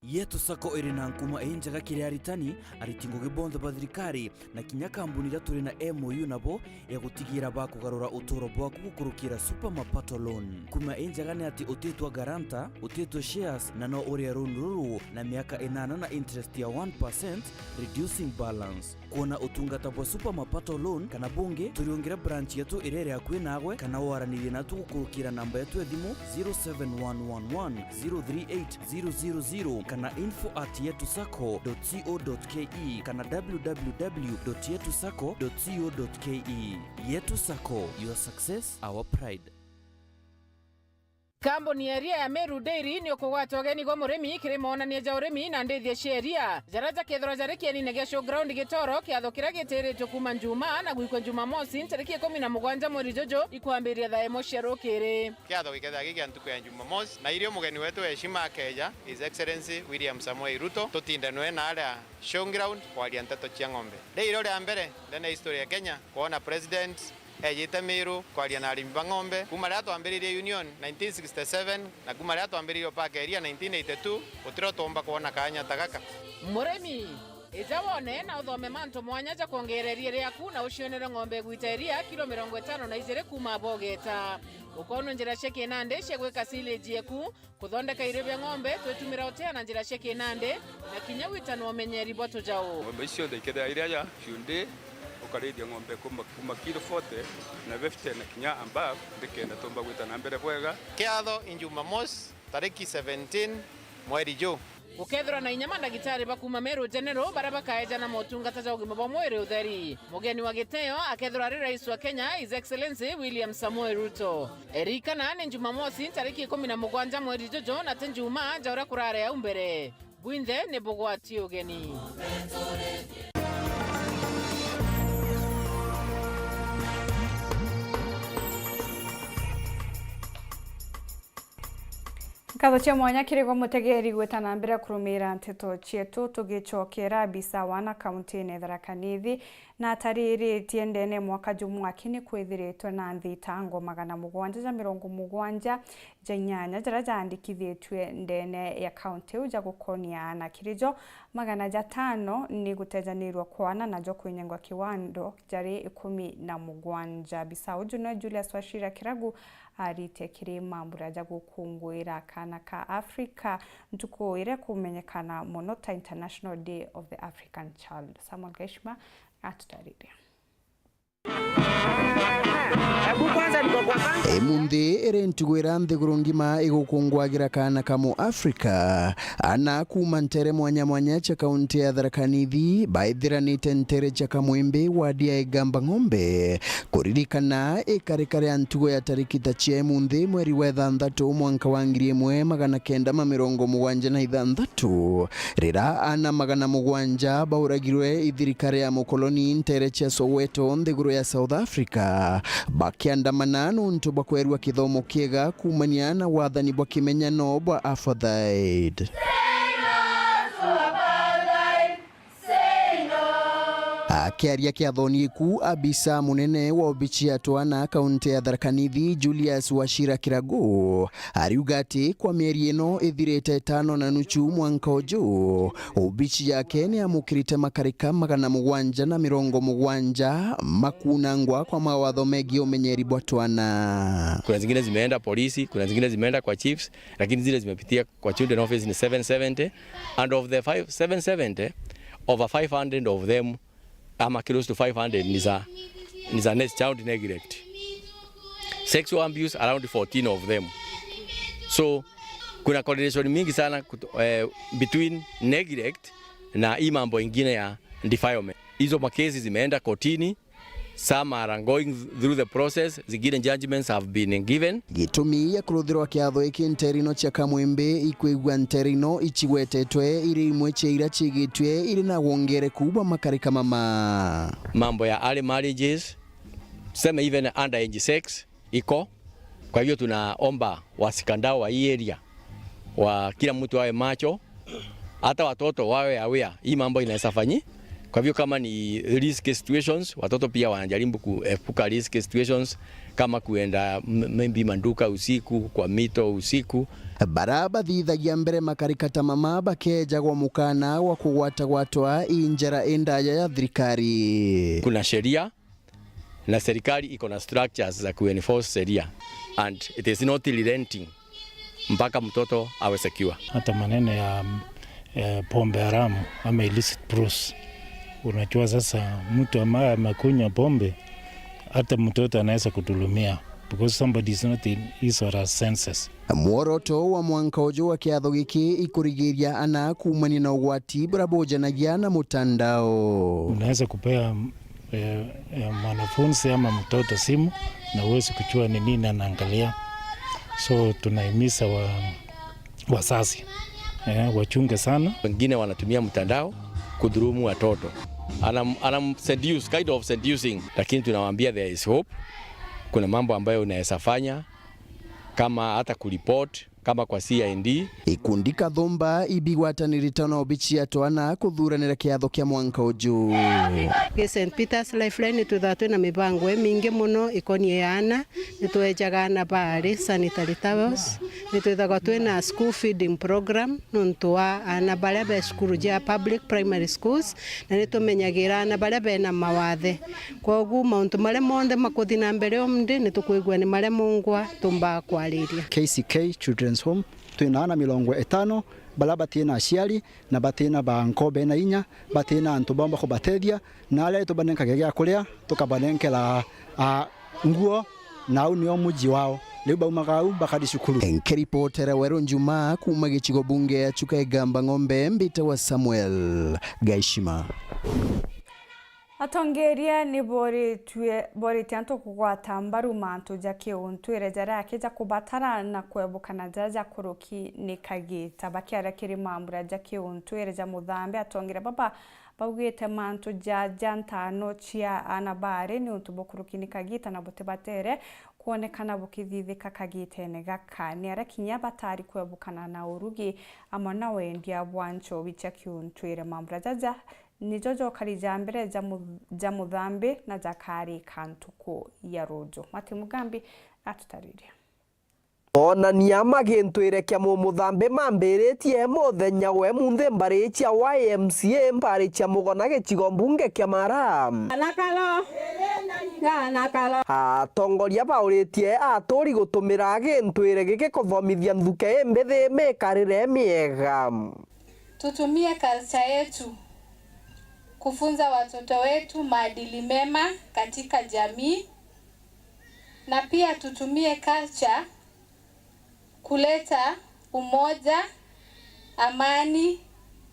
Yetu Sacco iri na nkuma injega kiri aritani, ariti ngugi bonthe ba thirikari, na kinya kambuni iria turi na M O U nabo ya gutigira bakugarura uturo bwaku gukurukira Super Mapato Loan. Nkuma injega ni ati utitwa guarantor, utitwe shares, na no urie loan ruru na miaka inana na interest ya one percent, reducing balance. Kwona utungata bwa Super Mapato Loan kana bungi, turiungire branch yetu iria iri akui nagwe, kana waranirie natu gukurukira namba yetu ya thimu zero seven one one one zero three eight zero zero zero kana info at yetu sacco dot co dot ke kana w w w dot yetu sacco dot co dot ke. Yetu Sacco, your success, our pride. Kambuni ya iria ya Meru Dairy ni ukugwata ugeni gwa murimi kiri monania ja urimi na ndithia cia iria, jaria jakethirwa jari kienine gia showground Gitoro, kiatho kiria gitiritwe kuuma Njumaa na gwikwa Njumamosi, ntariki ikumi na mugwanja mweri juju, ikwambiria thaa imwe cia rukiri. Kiatho gikethira gi kia ntuku ya Njumamosi, na irio mugeni wetu wa heshima akeja, His Excellency William Samoei Ruto, tutinde nwe na aria showground kwaria nteto cia ng'ombe. Ri irio ria mbere ndene history ya Kenya kwona President ejite Meru kwaria na arimi ba ng'ombe. Kuuma riria twambiririe union nineteen sixty-seven na kuuma riria twambiririe Opaka Eria nineteen eighty-two, gutiro twomba kwona kaanya ta gaka. Murimi, ija wone na uthome mantu mwanya ja kwongereria riaku na ucionere ng'ombe igwita iria kilo mirongo itano na ijiri kuuma bogeta. Ukonwe njira cia kinandi cia gwika silage yeku, kuthondeka irio bia ng'ombe, twitumira utea na njira cia kinandi, na kinya gwitana umenyeri bwa tujau. Ng'ombe ici cionthe ikethira iri aja, ciundi, Ukarithia ng'ombe kuma, kuma kilo forty na fifty na kinya above, ndikenda tumba gwita na mbere bwega. Kiatho i Jumamosi, tariki seventeen mweri juu. Gukethirwa na inya mandagitari ba kuuma Meru General baria bakaejana motungata ja ugima bwa mwiri utheri. Mugeni wa gitio akethirwa ari Rais wa Kenya, His Excellency William Samoei Ruto. Ririkana ni Jumamosi, tariki ikumi na mugwanja mweri juju, na ti Jumaa ja uria kurari au mbere. Bwinthe ni bugwati ugeni. Nkatho cia mwanya kiri gwe mutegeri gwita na mbere kurumira nteto cietu, tugicokera abisa wa ana kaunti-ini Tharaka Nithi na atariritie ndene mwaka jumwe aki ni kwithiritwe na nthitango magana mugwanja ja mirongo mugwanja ja inyanya jaria jaandikithitue ndene ya kaunti iu ja gukonia ana. Kiri jo, magana jatano ni gutejanirua kwa ana, najo kwinyengwa kiwando jari ikumi na mugwanja. Bisa uju niwe Julius Wachira Kiragu aritie kiri mambura ja gukunguira kana ka Africa, ntuku iria kumenyekana mono ta International Day of the African Child. Samuel Gaishima atutaririe. Imunthi iri ntugu iria nthiguru ngima igukungwagira kaana ka mu Africa. Ana kuuma ntere mwanya mwanya cia kaunti ya Tharaka Nithi baithiranite ntere cia Kamwimbi, wadi ya Igamba Ng'ombe, kuririkana ikarika ria ntugu ya tariki ta cia imunthi, mweri wa ithanthatu, mwanka wa ngiri imwe magana kenda ma mirongo mugwanja na ithanthatu, riria ana magana mugwanja bauragirwe i thirikari ya mukoloni ntere cia Soweto, nthiguru ya South Africa, bakiandamana nuntu bwa kwerua kithomo kiega kuumania na wathani bwa kimenyano bwa apartheid. Akiaria kiathoni giku, abisa munene wa obici ya twana kaunti ya Tharaka Nithi, Julius Wachira Kiragu, ariuga ati kwa mieri ino ithirite itano na nuchu mwanka uju, obici yake ni yamukirite makarika magana mugwanja na mirongo mugwanja makunangwa kwa mawatho megii umenyeri bwa twana. Kuna zingine zimeenda polisi, kuna zingine zimeenda kwa chiefs, lakini zile zimepitia kwa children office ni seven seventy, and of the five, seven seventy, over five hundred of them ama close to five hundred ni za, ni za ne-, child neglect. Sexual abuse around fourteen of them. So kuna correlation mingi sana kuto-, eh, between neglect na hii mambo ingine ya defilement. Hizo makesi zimeenda kotini, some are going through the process, zingine judgments have been given. Gitumi gia kuruthirwa kiatho giki nterino cia Kamwimbi ikwigua nterino icigwetetwe iri imwe cia iria ciigitue iri na wongereku bwa makarika mama. Mambo ya early marriages, tuseme even underage sex iko. Kwa hivyo tunaomba washikadau wa hii area, wa kila mtu awe macho, hata watoto wawe aware hii mambo inaweza fanyi. Kwa hivyo kama ni risk situations, watoto pia wanajaribu kuepuka risk situations kama kuenda m-, maybe maduka usiku, kwa mito usiku. Bara bathithagia mbere makarika ta mama bakejagwa mukana wa kugwatagwatwa i njara indaya ya thirikari. Kuna sheria na serikali iko na structures za kuenforce sheria and it is not relenting mpaka mtoto awe secure. Hata maneno ya, eh, pombe haramu ama illicit brews. Unajua sasa mtu ambaye amekunywa pombe, hata mtoto anaweza kudhulumiwa because somebody is not in his or her senses. Mworoto wa mwanka uju wa kiatho giki ikurigiria ana kuumania na ugwati buria bujanagia na mutandao. Unaweza kupea, eh, eh, mwanafunzi ama mtoto simu na huwezi kujua ni nini anaangalia. So tunahimiza wa, wazazi, eh, wachunge sana. Wengine wanatumia mtandao kudhulumu watoto. Anam-, anam seduce, kind of seducing, lakini tunawaambia there is hope. Kuna mambo ambayo unaweza fanya kama hata kuripoti kama kwa C I D. Ikundi kathumba ibigwatanirite na obici ya twana kuthuranira kiatho kia mwanka uju. Gi Saint Peter's Lifeline nitwithagwa twina mibango imingi mono ikonie aana. Nitwejaga aana baari sanitary towels, nitwithagwa twina school feeding program nontu wa aana baria be cukuru ja public primary schools, na nitumenyagira aana baria bena mawathe. Kwogu mauntu maria monthe makuthi na mbere umthi nitukwigua ni maria mungwa tumbaa kwariria. K C K Children's Children's Home, twina aana mirongo itano, baria batina aciari, na batina ba nkoo bena inya, batina antu baumba kubatethia, na aria tubanenkage gia kuria, tukabanenkera, a, nguo, na au nio muji wao. Riu baumaga au, bakathi cukuru. Nkiripotera Weru Njuma kuuma gicigo bunge ya Chuka Igamba Ng'ombe, mbitawa Samuel Gaishima. Atongeria ni boritue, boritie antu kugwata mbaru mantu ja kiuntwire jaria akija kubatara na kwebuka na jaja kuruki ni kagita. Bakiaria kiri mambura ja kiuntwire ja Muthambi, atongeria baba baugite mantu ja, ja ntano cia aana bari ni untu bukuruki ni kagita na butibatere kwonekana bukithithika kagitene gaka. Ni aria kinya batari kwebukana na urugi amwe na wendia bwa nchobi cia kiuntwire. Mambura jaja nijo jokari ja mbere ja mu-, ja Muthambi na jakarika ntuku ya ruju. Martin Mugambi atutaririe. Onania magintwire kia Mumuthambi mambiritie muthenya we munthi mbari cia Y M C A mbari cia Mugona gicigo mbunge kia Mara. Anakalo. Anakalo. Atongoria bauritie aturi gutumira gintwire giki kuthomithia nthuke imbithi mikarire miega. Tutumie culture yetu kufunza watoto wetu maadili mema katika jamii, na pia tutumie culture kuleta umoja, amani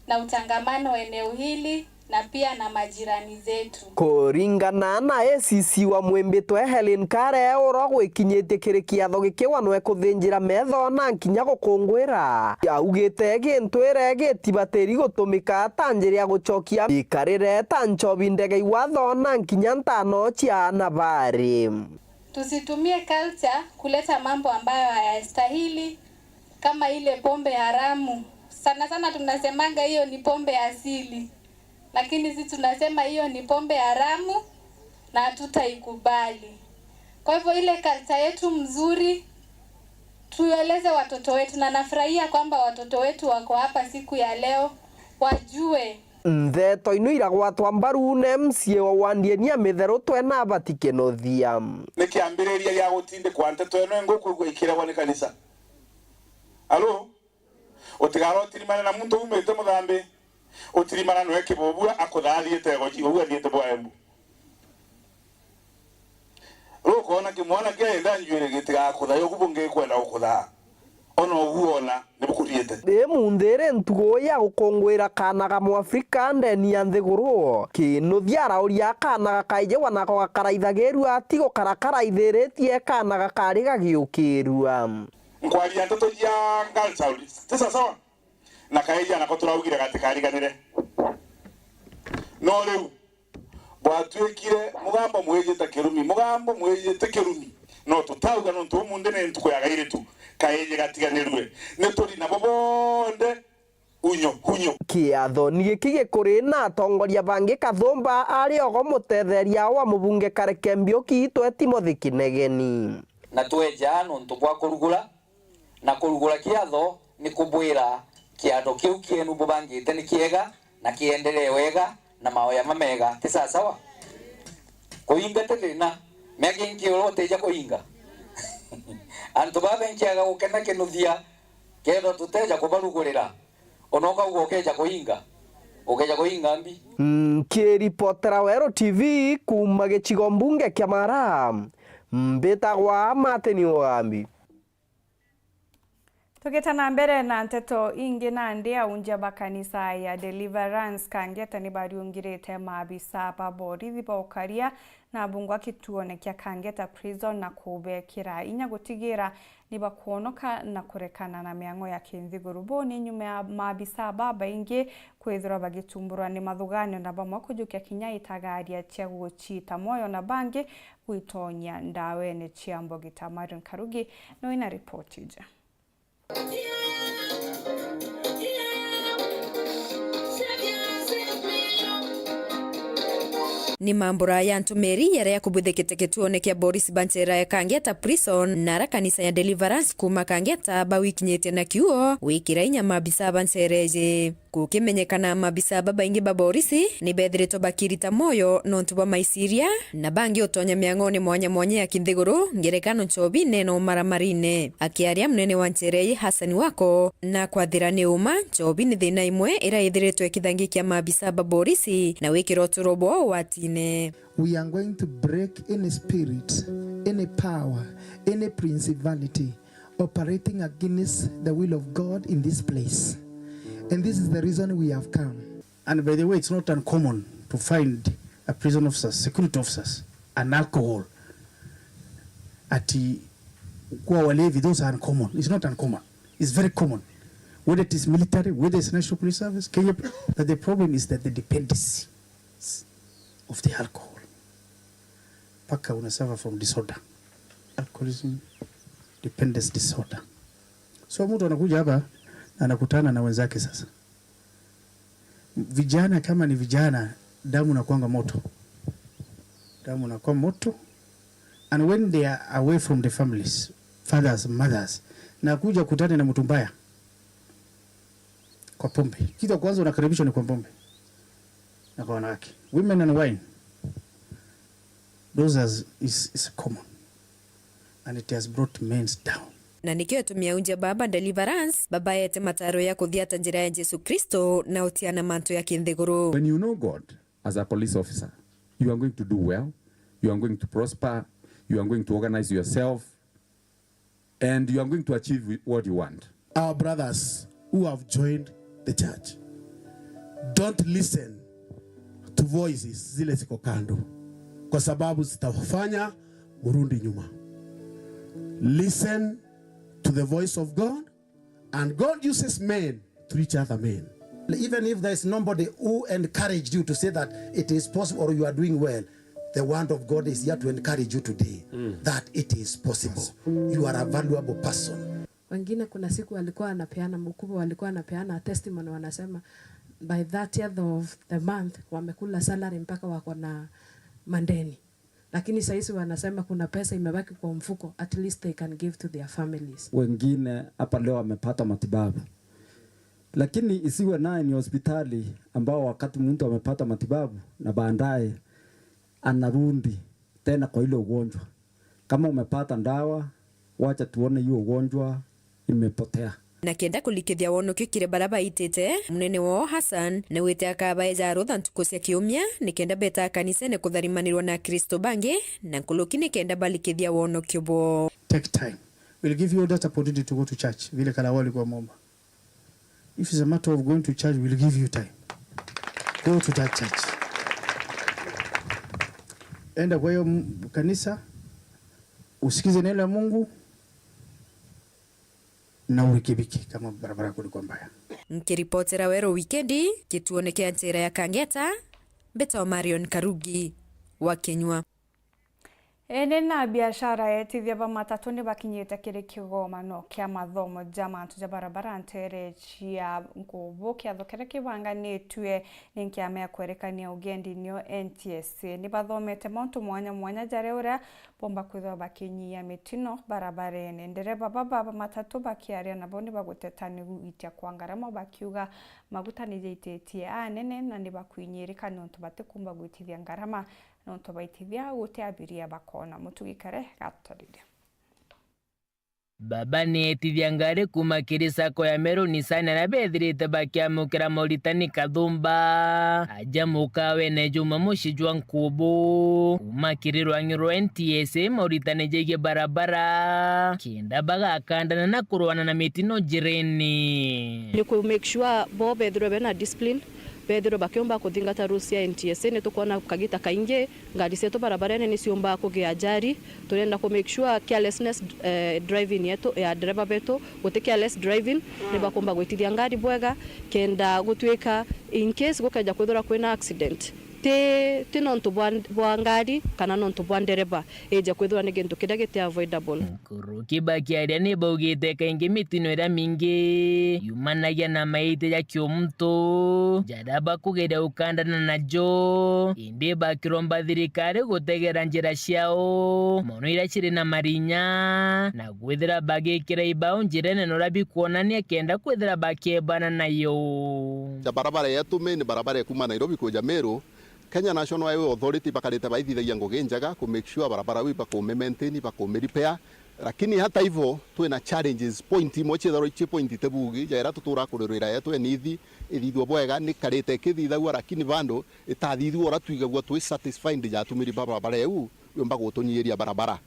na utangamano eneo hili na pia na majirani zetu. Kuringana na A C C wa Mwimbitwe Helen Kare, ura gwikinyitie kiri kiatho giki we nwe kuthinjira metho na nkinya gukungwira. Augite gintwire gitibatiri gutumika ta njira ya gucokia mikarire ta nchobi ndege iwatho na nkinya ntano cia aana bari. Tusitumie culture kuleta mambo ambayo hayastahili, kama ile pombe haramu. Sana sana tunasemanga hiyo ni pombe asili, lakini sisi tunasema hiyo ni pombe haramu na hatutaikubali. Kwa hivyo ile culture yetu mzuri tueleze watoto wetu, na nafurahia kwamba watoto wetu wako hapa siku ya leo, wajue. Ntheto ino iragwatwa mbaru na M C A wa wandi eni ya Mitheru Twena Abati Kinuthia. Ni kiambiriria gia gutindikwa nteto ino ingukwigua ikiregwa ni kanisa. Alo? Utigara utirimane na muntu umite Muthambi. Utirimana nwe kibubua akuthathie tego ji, uu athiite bwa Embu. Riu ukoona kimwana kiaenda njuire gitigakuthaya ugu bungi kwenda gukuthaa. Ona ugu ona ni bukuthiite. Ni munthi iri ntugu ya gukungwira kaana ga Mwafrika ndeni ya nthiguru. Kinuthia arauria kaana gakaijigwa nako gakaraithagirua, ti gukara karaithiritie kaana gakari gagiukirua. Nkwaria nteto cia girl child, ti sawa sawa? Na kaija nako turaugire gatikariganire. No riu, bwatuikire mugambo mwijite kirumi, mugambo mwijite kirumi. No tutauga nontu umunthi ni ntuku ya gairitu, kaiji gatiganirue. Ni turi nabo bonthe unyo, unyo. Kiatho ni giki gikuri na atongoria bangi, Kathumba ari ogo mutetheria wa mubunge Kareke Mbiuki itwe Timothy Kinegeni. Na tweja nontu bwa kurugura, na kurugura kiatho ni kubwira kiatho kiu kienu bubangite ni kiega na kiendelee wega na maoya mamega. Ti sawa sawa? Kuinga ti thina. Miaka ingi uria utija kuinga. Antu baba benkiaga gukena kinuthia, kethwa tuteja kubarugurira. Ona ukauga ukeja kuinga, ukeja kuinga mbi. Nkiripotera Weru T V kuuma gicigo mbunge kia Mara, mbitagwa Martin Mugambi. Tugita na mbere na nteto ingi, nandi aunjia ba kanisa ya Deliverance Kangeta ni bariungirite maabisa ba borithi ba ukaria na bungwa kituone kia Kangeta Prison na kubekira inya gutigira ni bakwonoka na kurekana na miang'o ya kinthiguru. Bo ni nyuma ya maabisa babaingi kwithirwa bagitumburwa ni mathuganio na bamwe kujukia kinya itagaria cia gucita mwoyo na bangi gwitonyia ndawene cia mbogita. Marion Karugi ni wina ripoti iji. Ni mambura ya ntumiri yaria yakubwithikite kituone kia borisi ba nchera ya Kangeta Prison na ara kanisa ya Deliverance kuuma Kangeta bawikinyitie na kiuo gwikira inya maabisa ba nchera iji. Gukimenyekana, maabisa babaingi ba borisi ni bethiritwe bakirita mwoyo nontu bwa maiciria, na bangi utonya miang'one mwanya mwanya ya kinthiguru, ngerekano nchobine na umaramarine. Akiaria, munene wa nchera ii Hassan Wako na kwathira ni uma, nchobi ni thina imwe ira ithiritwe ikithangikia maabisa ba borisi na wikira uturo bwao watine. We are going to break any spirit, any power, any principality operating against the will of God in this place. And this is the reason we have come. And by the way, it's not uncommon to find a prison officers, security officers, and alcohol. Ati kuwa walevi, those are uncommon. It's not uncommon. It's very common. Whether it is military, whether it's National Police Service, Kenya, but the problem is that the dependency of the alcohol. Paka una suffer from disorder. Alcoholism, dependence disorder. So mtu anakuja hapa na anakutana na wenzake sasa. Vijana kama ni vijana, damu nakuanga moto. Damu nakuwa moto. And when they are away from the families, fathers, mothers, na kuja kutane na mtu mbaya kwa pombe. Kitu ya kwanza unakaribishwa ni kwa pombe. Na kwa wanawake. Women and wine. Those are, is, is common. And it has brought men down. Na nikio itumi aunjia baba Deliverance babaete mataro ya kuthiata njira ya Jesu Kristo na utiana mantu ya kinthiguru. When you know God as a police officer, you are going to do well, you are going to prosper, you are going to organize yourself, and you are going to achieve what you want. Our brothers who have joined the church, don't listen to voices zile ziko kando, kwa sababu zitafanya murudi nyuma. Listen to the voice of God, and God uses men to reach other men. Even if there is nobody who encouraged you to say that it is possible or you are doing well, the word of God is here to encourage you today that it is possible. You are a valuable person. Wengine kuna siku walikuwa wanapeana, mkubwa walikuwa wanapeana testimony, wanasema by thirtieth of the month wamekula salary mpaka wako na mandeni. Lakini sahizi wanasema kuna pesa imebaki kwa mfuko, at least they can give to their families. Wengine hapa leo wamepata matibabu, lakini isiwe naye ni hospitali ambao wakati mtu amepata matibabu na baadaye anarudi tena kwa ile ugonjwa. Kama umepata dawa, wacha tuone hiyo ugonjwa imepotea. Na kenda kulikithia wonokio kiri baria baitite, munene wao Hassan naugite akabaeja rutha ntuku cia kiumia, ni kenda betaa kanisene kutharimanirwa na Akristo bangi na nkuruki, ni kenda balikithia wonokio bwao. Take time. We'll give you that opportunity to go to church, vile Karawa alikuwa ameomba. If it's a matter of going to church, we'll give you time. Go to that church. Enda kwa hiyo m-, kanisa, usikize neno la Mungu na urekebike kama barabara yako ilikuwa mbaya. Nkiripotera Weru Wikendi, kituone kia njira ya Kangeta, mbitagwa Marion Karugi wa Kinyua. Ene na biashara etithia ba matatu ni bakinyite kiri kigomano kia mathomo ja mantu ja barabara ntere cia Nkubu, kiatho kiria kibanganitue ni nkiama ya kwerekania ugendi, nio N T S A. Ni bathomete mauntu mwanya mwanya jaria uria bomba kwithirwa bakinyia mitino barabarene. Ndereba baba ba matatu bakiaria nabo ni baguteta ni gwitia kwa ngarama, bakiuga maguta ni jaititie anene na ni bakwinyirika niuntu batikumba gwitithia ngarama niuntu baitithia guti abiria bakona. Mutugi Kare gatutariria. Baba ni etithia ngari kuuma kiri sacco ya Meru Nissan aria bethirite bakiamukira moritani kathumba aja mukawene juma mucii jwa Nkubu. Kuuma kiri rwang'i rwa N T S A moritani jegie barabara, kenda bagakandana na kurwana na mitino njirene. Ni ku make sure bo bethirwe bena discipline, bethirwe bakiumba kuthingata rules cia N T S A. Ni tukwona kagita kaingi ngari cietu barabarene ni ciumbaga kugia ajali. Turenda ku make sure carelessness, eh, driving yetu, ya ndereba betu, guti careless driving, ni bakumba gwitithia ngari bwega, kenda gutuika in case gukeja kwithirwa kwina accident, Ti, ti nontu bwa, bwa ngari kana nontu bwa ndereba ija kwithirwa ni gintu kiria giti avoidable. Nkuruki bakiaria ni baugite kaingi mitino iria mingi yumanagia na maiti ja kiumuntu jaria bakugeria gukandana najo, indi bakiromba thirikari gutegera njira ciao mono iria ciri na marinya na kwithira bagikira ibao njirene noria bikwonania kenda kwithira bakiebana nayo. Ja barabara yetu main, barabara ya kuuma Nairobi kuja Meru, Kenya National Highway Authority bakarite baithithagia ngugi njega ku make sure barabara iu bakumimaintain, bakumirepair. Lakini hata hivyo, twina challenges, point imwe ciethagirwa ici point itibugi, ja iria tuturaa kurirwira yetu enithi ithithua bwega, ni karite ikithithagua, lakini bado itathithua uria twigagua twi satisfied ja atumiri ba barabara iu, yumba gutunyiria barabara.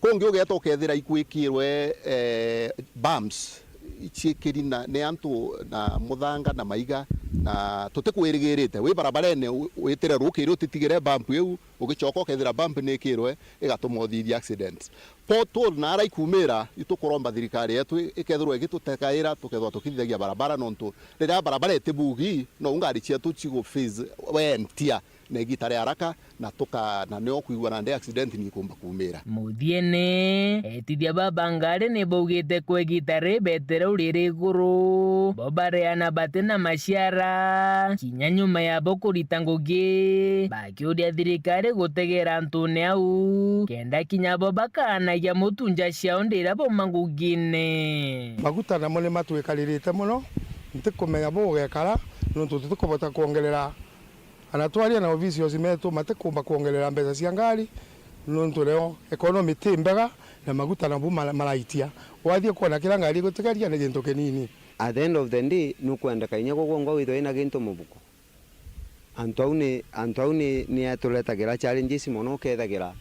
Kungi ugeeta ukethira ikwikirwe, eh, bumps, iciikiri na, ni antu na muthanga na maiga, na tutikwirigirite wi barabarene u-, witire rukiri utitigire bump iu, ugicoka ukethira bump ni ikirwe, igatuma uthithia accident. Pothole na ara ikumira, itukuromba thirikari yetu i-, ikethirwa igitutekaira, tukethirwa tukithithagia barabara, nontu riria barabara itibugi, nou ngari cietu cigu face wear and tear na igita ria haraka, na tuka-, na nio kwigua nandi accident ni ikumba kumira. Muthiene, etithia baba ngari ni baugite kwa igita ri betere uriri iguru, bo bareana bati na maciara, kinya nyuma yabo kurita ngugi, bakiuria thirikari gutegera antune au, kenda kinya bo bakanagia mutunja ciao ndira bauma ngugine. Maguta namo ni matwikaririte mono, ntikumenya bugekara, nontu tutikubota kwongerera Ana twaria na officials metu matikumba kwongerera mbeca cia ngari, nontu reo economy ti mbega na maguta nabu mara-, maraitia. Wathie kwona kira ngari igutigeria ni gintu kinini. At the end of the day, nukwendeka inya gugwongwa withwe wina gintu mubuko. Antu au ni, antu au ni, ni aturetagira challenges mono, ukethagira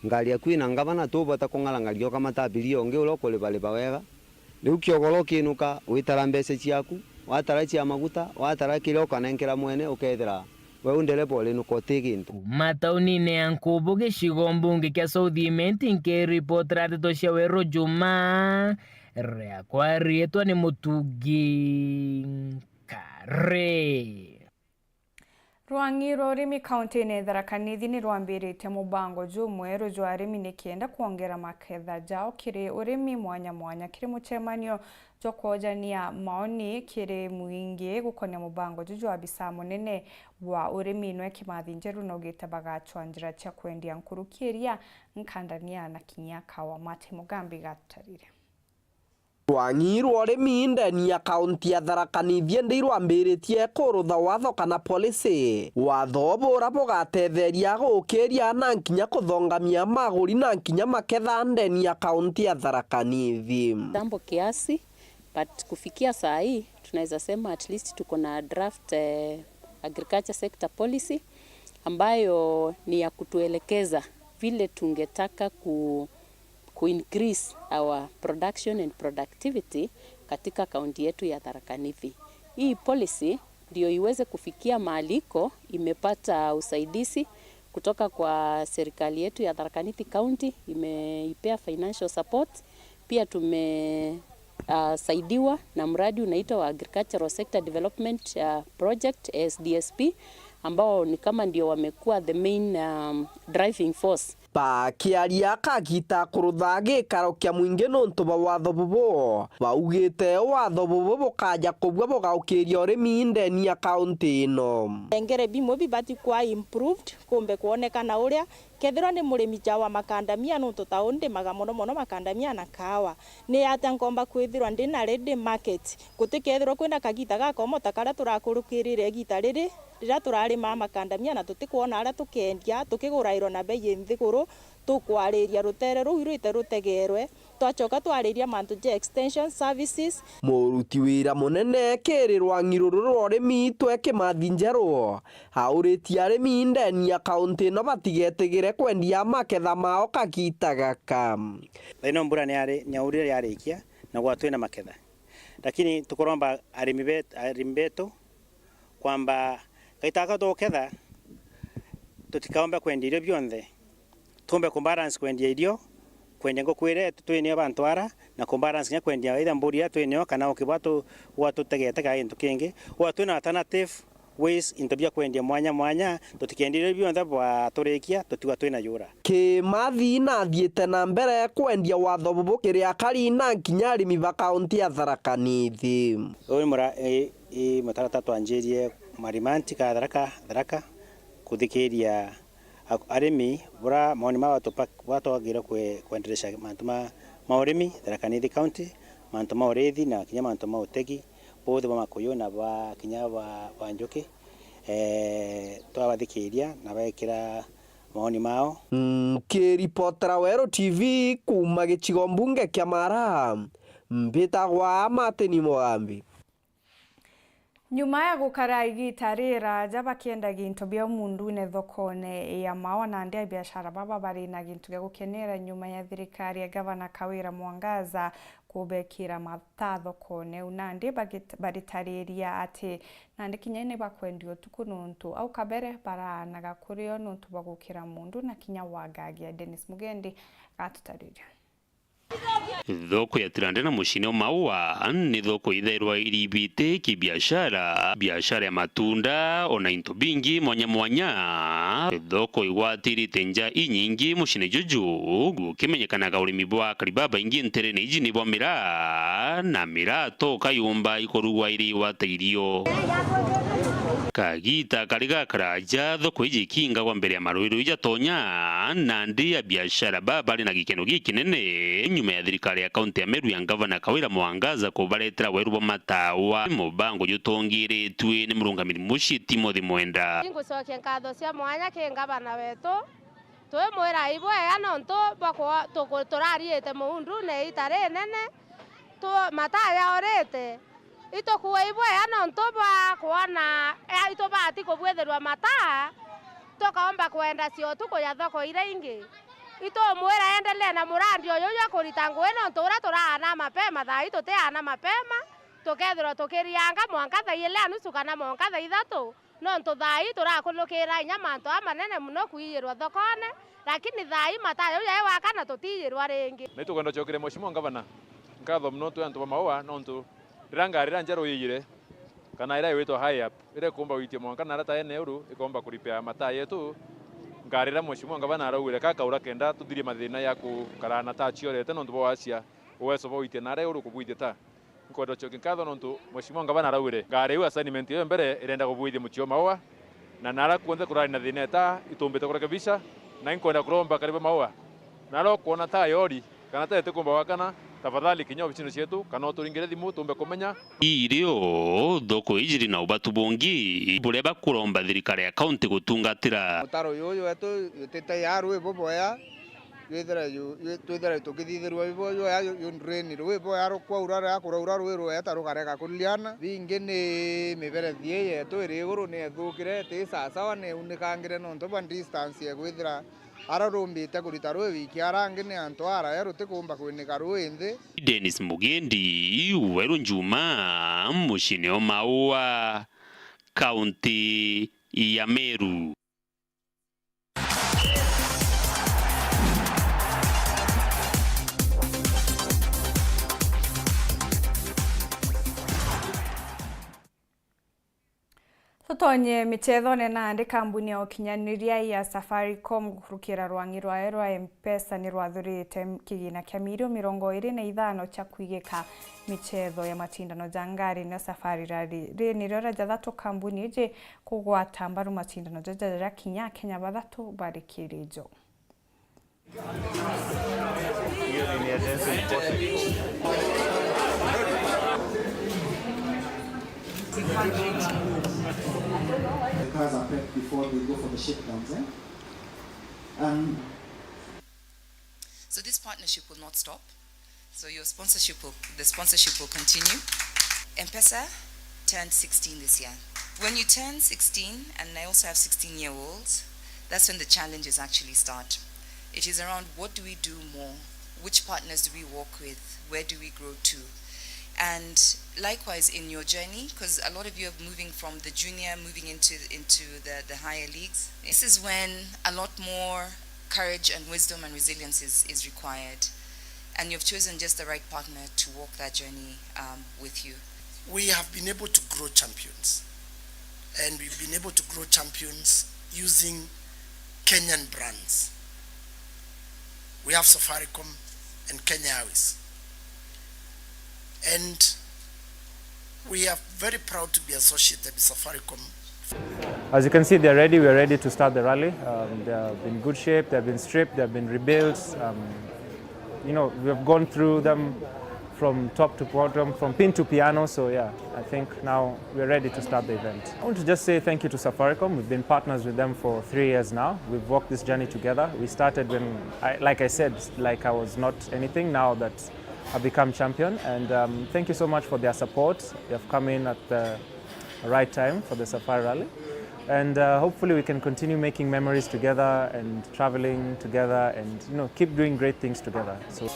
ngari yaku ina ngavana, tubota kung'arang'aria ukamata abiria ungi uria ukuribariba wega. Riu kiogoro ukiinuka, witara mbeca ciaku, watara cia maguta, watara kiria ukanenkera mwene, ukethira we u ndereba urinuka uti gintu. Kuuma taunine ya Nkubu, gicigo mbunge kia South Imenti, nkiripotera ndeto cia Weru Juma, riakwa riitwa ni Mutugi Kare. Rwang'i rwa urimi kaunti-ini ya Tharaka Nithi ni rwambiritie mubango jumweru jwa arimi ni kenda kwongera maketha jao kiri urimi mwanya mwanya. Kiri mucemanio jwa kwojania maoni kiri mwingi gukonia mubango juju, abisa munene wa urimi Noe Kimathi Njeru naugite bagacwa njira cia kwendia nkuruki iria, nkandania na kinya kawa. Martin Mugambi gatutarire. Rwang'i rwa urimi ndeni ya kaunti ya Tharaka Nithi ndi irwambiritie kurutha watho kana policy. Watho bura bugatetheria gukiria na nkinya kuthongamia maguri na nkinya maketha ndeni ya kaunti ya Tharaka Nithi. Kitambo kiasi, but kufikia saa hii, tunaweza sema at least tuko na draft, eh, agriculture sector policy ambayo ni ya kutuelekeza vile tungetaka ku ku increase our production and productivity katika kaunti yetu ya Tharaka Nithi. Hii policy ndio iweze kufikia mahali iko, imepata usaidizi kutoka kwa serikali yetu ya Tharaka Nithi County, imeipea financial support. Pia tume, ah, saidiwa na mradi unaitwa wa Agricultural Sector Development, ah, Project, A S D S P, ambao ni kama ndio wamekuwa the main, um, driving force. Bakiaria kagita kurutha gikaro kia mwingi nontu bwa watho bubu, baugite watho bubu bukaja kubua bugaukiria urimi ndeni ya kaunti ino. Ngere bimwe bibati kwa improved, kumbe kwonekana uria kethirwa ni murimi ja wa makandamia, nontu ta uu ndimaga mono mono makandamia na kawa. Ni atia nkomba kwithirwa ndi na ready market? Gutikethirwa kwina kagita gakomo ta karia turakurukirire igita riri, riria turarimaa makandamia na tutikwona aria tukendia, tukigurairwa na bei inthiguru, tukwariria rutere ruu irwite rutegerwe, twacoka twariria mantu ja extension services. Muruti wira munene kiri rwang'i ruru rwa urimi Itwe Kimathi Njeru auritie arimi ndeni ya kaunti ino batigetigire kwendia maketha mao kagita gaka. Thaino mbura ni yari-, ni yaurire yarikia, na gwatwi na maketha. Lakini tukuromba arimi bet-, arimi betu kwamba gaita gaka tuketha, tutikaombe kwendia irio bionthe. Tuumbe kubalance kwendia irio, kwendia nguku iria twinio bantu ara, na kubalance kinya kwendia either mburi iria twinio kana ukibwa tu-, gwatutegete kana gintu kingi. Gwatwi na alternative Waste into bia kwendia mwanya mwanya, tutikendie bionthe bwaturikia, tutigwa twina jura. Kimathi nathiite na mbere kwendia watho bubu kiri akari na nkinya arimi ba kaunti ya Tharaka Nithi. Uyu mura-, i, i mutaratara twanjirie Marimanti ka Tharaka, Tharaka, kuthikiria ak-, arimi bura maoni mao tupa-, bura twagire kwe-, kwenderesha mantu ma, ma urimi Tharaka Nithi County, mantu ma urithi na kinya mantu ma utegi, bonthe bwa makuyu na bwa kinya bwa, bwa njuki, eh, twabathikiria na baekira maoni mao. Nkiripotera Weru T V kuuma gicigo mbunge kia Mara, mbitagwa Martin Mugambi. Nyuma ya gukara igiita riraja bakiendagia into biao mundune thokone ya Maua, nandi abiashara baba bari na gintu gia gukenera nyuma ya thirikari ya Gavana Kawira Mwangaza kubekira mataa thokone iu, nandi bagit-, baritariria ati nandi kinya ni bakwendia utuku nontu au kabere baraanaga kurio nontu bwa gukira mundu na kinya wagagia. Dennis Mugendi gatutariria. Thoko ya Tirande na mucine o Maua ni thoko ithairwa iribite kibiashara, biashara ya matunda, ona into bingi mwanya mwanya. Thoko igwatirite nja inyingi mucine juju, gukimenyekanaga urimi bwa akari babaingi nterene iji ni bwa miraa, na miraa toka yumba ikurugwa iriwa ta irio. Kagita kari gakaraja, thoko iji ikingagwa mbere ya marwirwi jatonya, nandi abiashara baba bari na gikeno gikinene nyuma ya thirikari ya kaunti ya Meru ya Ngavana Kawira Mwangaza kubaretera weru bwa matawa, mubango jutongiritue ni murungamiri mucii Timothy Mwenda. Ingucokia nkatho cia mwanya ki ngavana wetu, twimwira ibwega nontu bwa kwa-, tuku-, turariite muundune ita rinene, tu-, mataa yaurite. Itukuua ibwega nontu bwa kwona, eh, itubati kubwithirwa mataa, tukaomba kwenda cio utuku ya thoko iria ingi. Itumwira endelee na murandi uyu jwa kurita ngugi nontu uria turaana mapema, thaa ii tutiaana mapema, tukethirwa tukirianga mwanka thaa ili na nusu kana mwanka thaa ithatu, nontu thaa ii turakunukira inya mantu aa manene mono kwiirwa thokone, lakini thaa ii mataa jau jai wakana tutiiyirwa ringi. Na itukwenda gucokeria Mheshimiwa Ngavana nkatho mono twi antu ba Maua, nontu riria ngari iria njeru yiiyire, kana iria igwitwa high up, iria ikumba gwitia mwanka naria taene uru, ikomba kuripea mataa yetu, ngari iria Mheshimiwa Ngavana araugire ka kaura kenda tuthirie mathina ya gukara na taa ciorete nontu bwa wacia uwezo bwa gwitia naria uru kubwitia taa. Nkwenda gucokia nkatho nontu Mheshimiwa Ngavana araugire ngari iu assignment iyo mbere irenda kubwithia mucii o Maua, na nara kuonthe kurari na thina eta itumbite kurekebisha, na inkwenda kuromba karibu Maua. Nara ukwona taa yori kana taa itikumba gwakana, tafadhali kinya obicini cietu kana uturingire thimu tumbe kumenya. Irio thoko ijiri na ubatu bungi buria bakuromba thirikari ya kaunti gutungatira. Mutaro uyu wetu utite ya rwi bubwea, Jwithira ju-, jwi-, twithira tukithithirua ibo jwea ju, ju drain rwi bwea rukwaura ria kuraura rwi rweta rukarega kuriana. Bingi ni miberethi ii yetu iri iguru ni ethukire, iti sasawa, ni iunikangire nontu bwa distance ya kwithira ara rumbite kurita rwi wiki, ara angi ni antu arae rutikumba kwinika rwi nthi. Dennis Mugendi, Weru Njuma, mucine o Maua, kaunti ya Meru. Tutonye michethone nandi. Kambuni ya ukinyaniria ya Safaricom gukurukira rwang'i rwayo rwa M-Pesa ni rwathurite kigina kia milioni mirongo iri na ithano kia kwigika michetho ya macindano ja ngari na Safari Rally. Ri nirio ria jathatu kambuni iji kugwata mbaru macindano jaja jaria kinya Akenya bathatu bari kirijo. The cars are prepped before they go for the shakedowns, eh? Um, So this partnership will not stop. So your sponsorship will, the sponsorship will continue. M-Pesa turned sixteen this year. When you turn sixteen, and I also have sixteen-year-olds, that's when the challenges actually start. It is around what do we do more? Which partners do we work with? Where do we grow to? And likewise in your journey, 'cause a lot of you are moving from the junior, moving into, into the, the higher leagues. This is when a lot more courage and wisdom and resilience is, is required. And you've chosen just the right partner to walk that journey, um, with you. We have been able to grow champions. And we've been able to grow champions using Kenyan brands. We have Safaricom and Kenya Airways. And we are very proud to be associated with Safaricom. As you can see, they're ready. We're ready to start the rally. Um, they have been good shape. They've been stripped. They've been rebuilt. Um, you know, we have gone through them from top to bottom, from pin to piano. So yeah, I think now we're ready to start the event. I want to just say thank you to Safaricom. We've been partners with them for three years now. We've walked this journey together. We started when, I, like I said, like I was not anything. Now that I've become champion, and um, thank you so much for their support. They have come in at the right time for the Safari Rally, and uh, hopefully we can continue making memories together and traveling together, and, you know, keep doing great things together. So.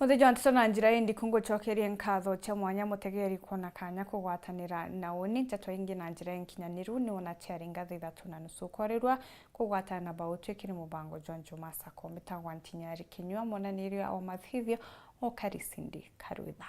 Muthenya wa nteto na njira indiku ngucokerie nkatho cia mwanya mutegeri kwona kanya kugwatanira na uni. Nteto ingi na njira inkinyaniru ni wona ciari ngatho ithatu na nusu. Ukorirwa kugwatana na Bautwi kiri mubango jwa Njuma Sacco. Mbitagwa Ntinyari Kinyua, mwananiria o mathithio o Karisindi Karwitha.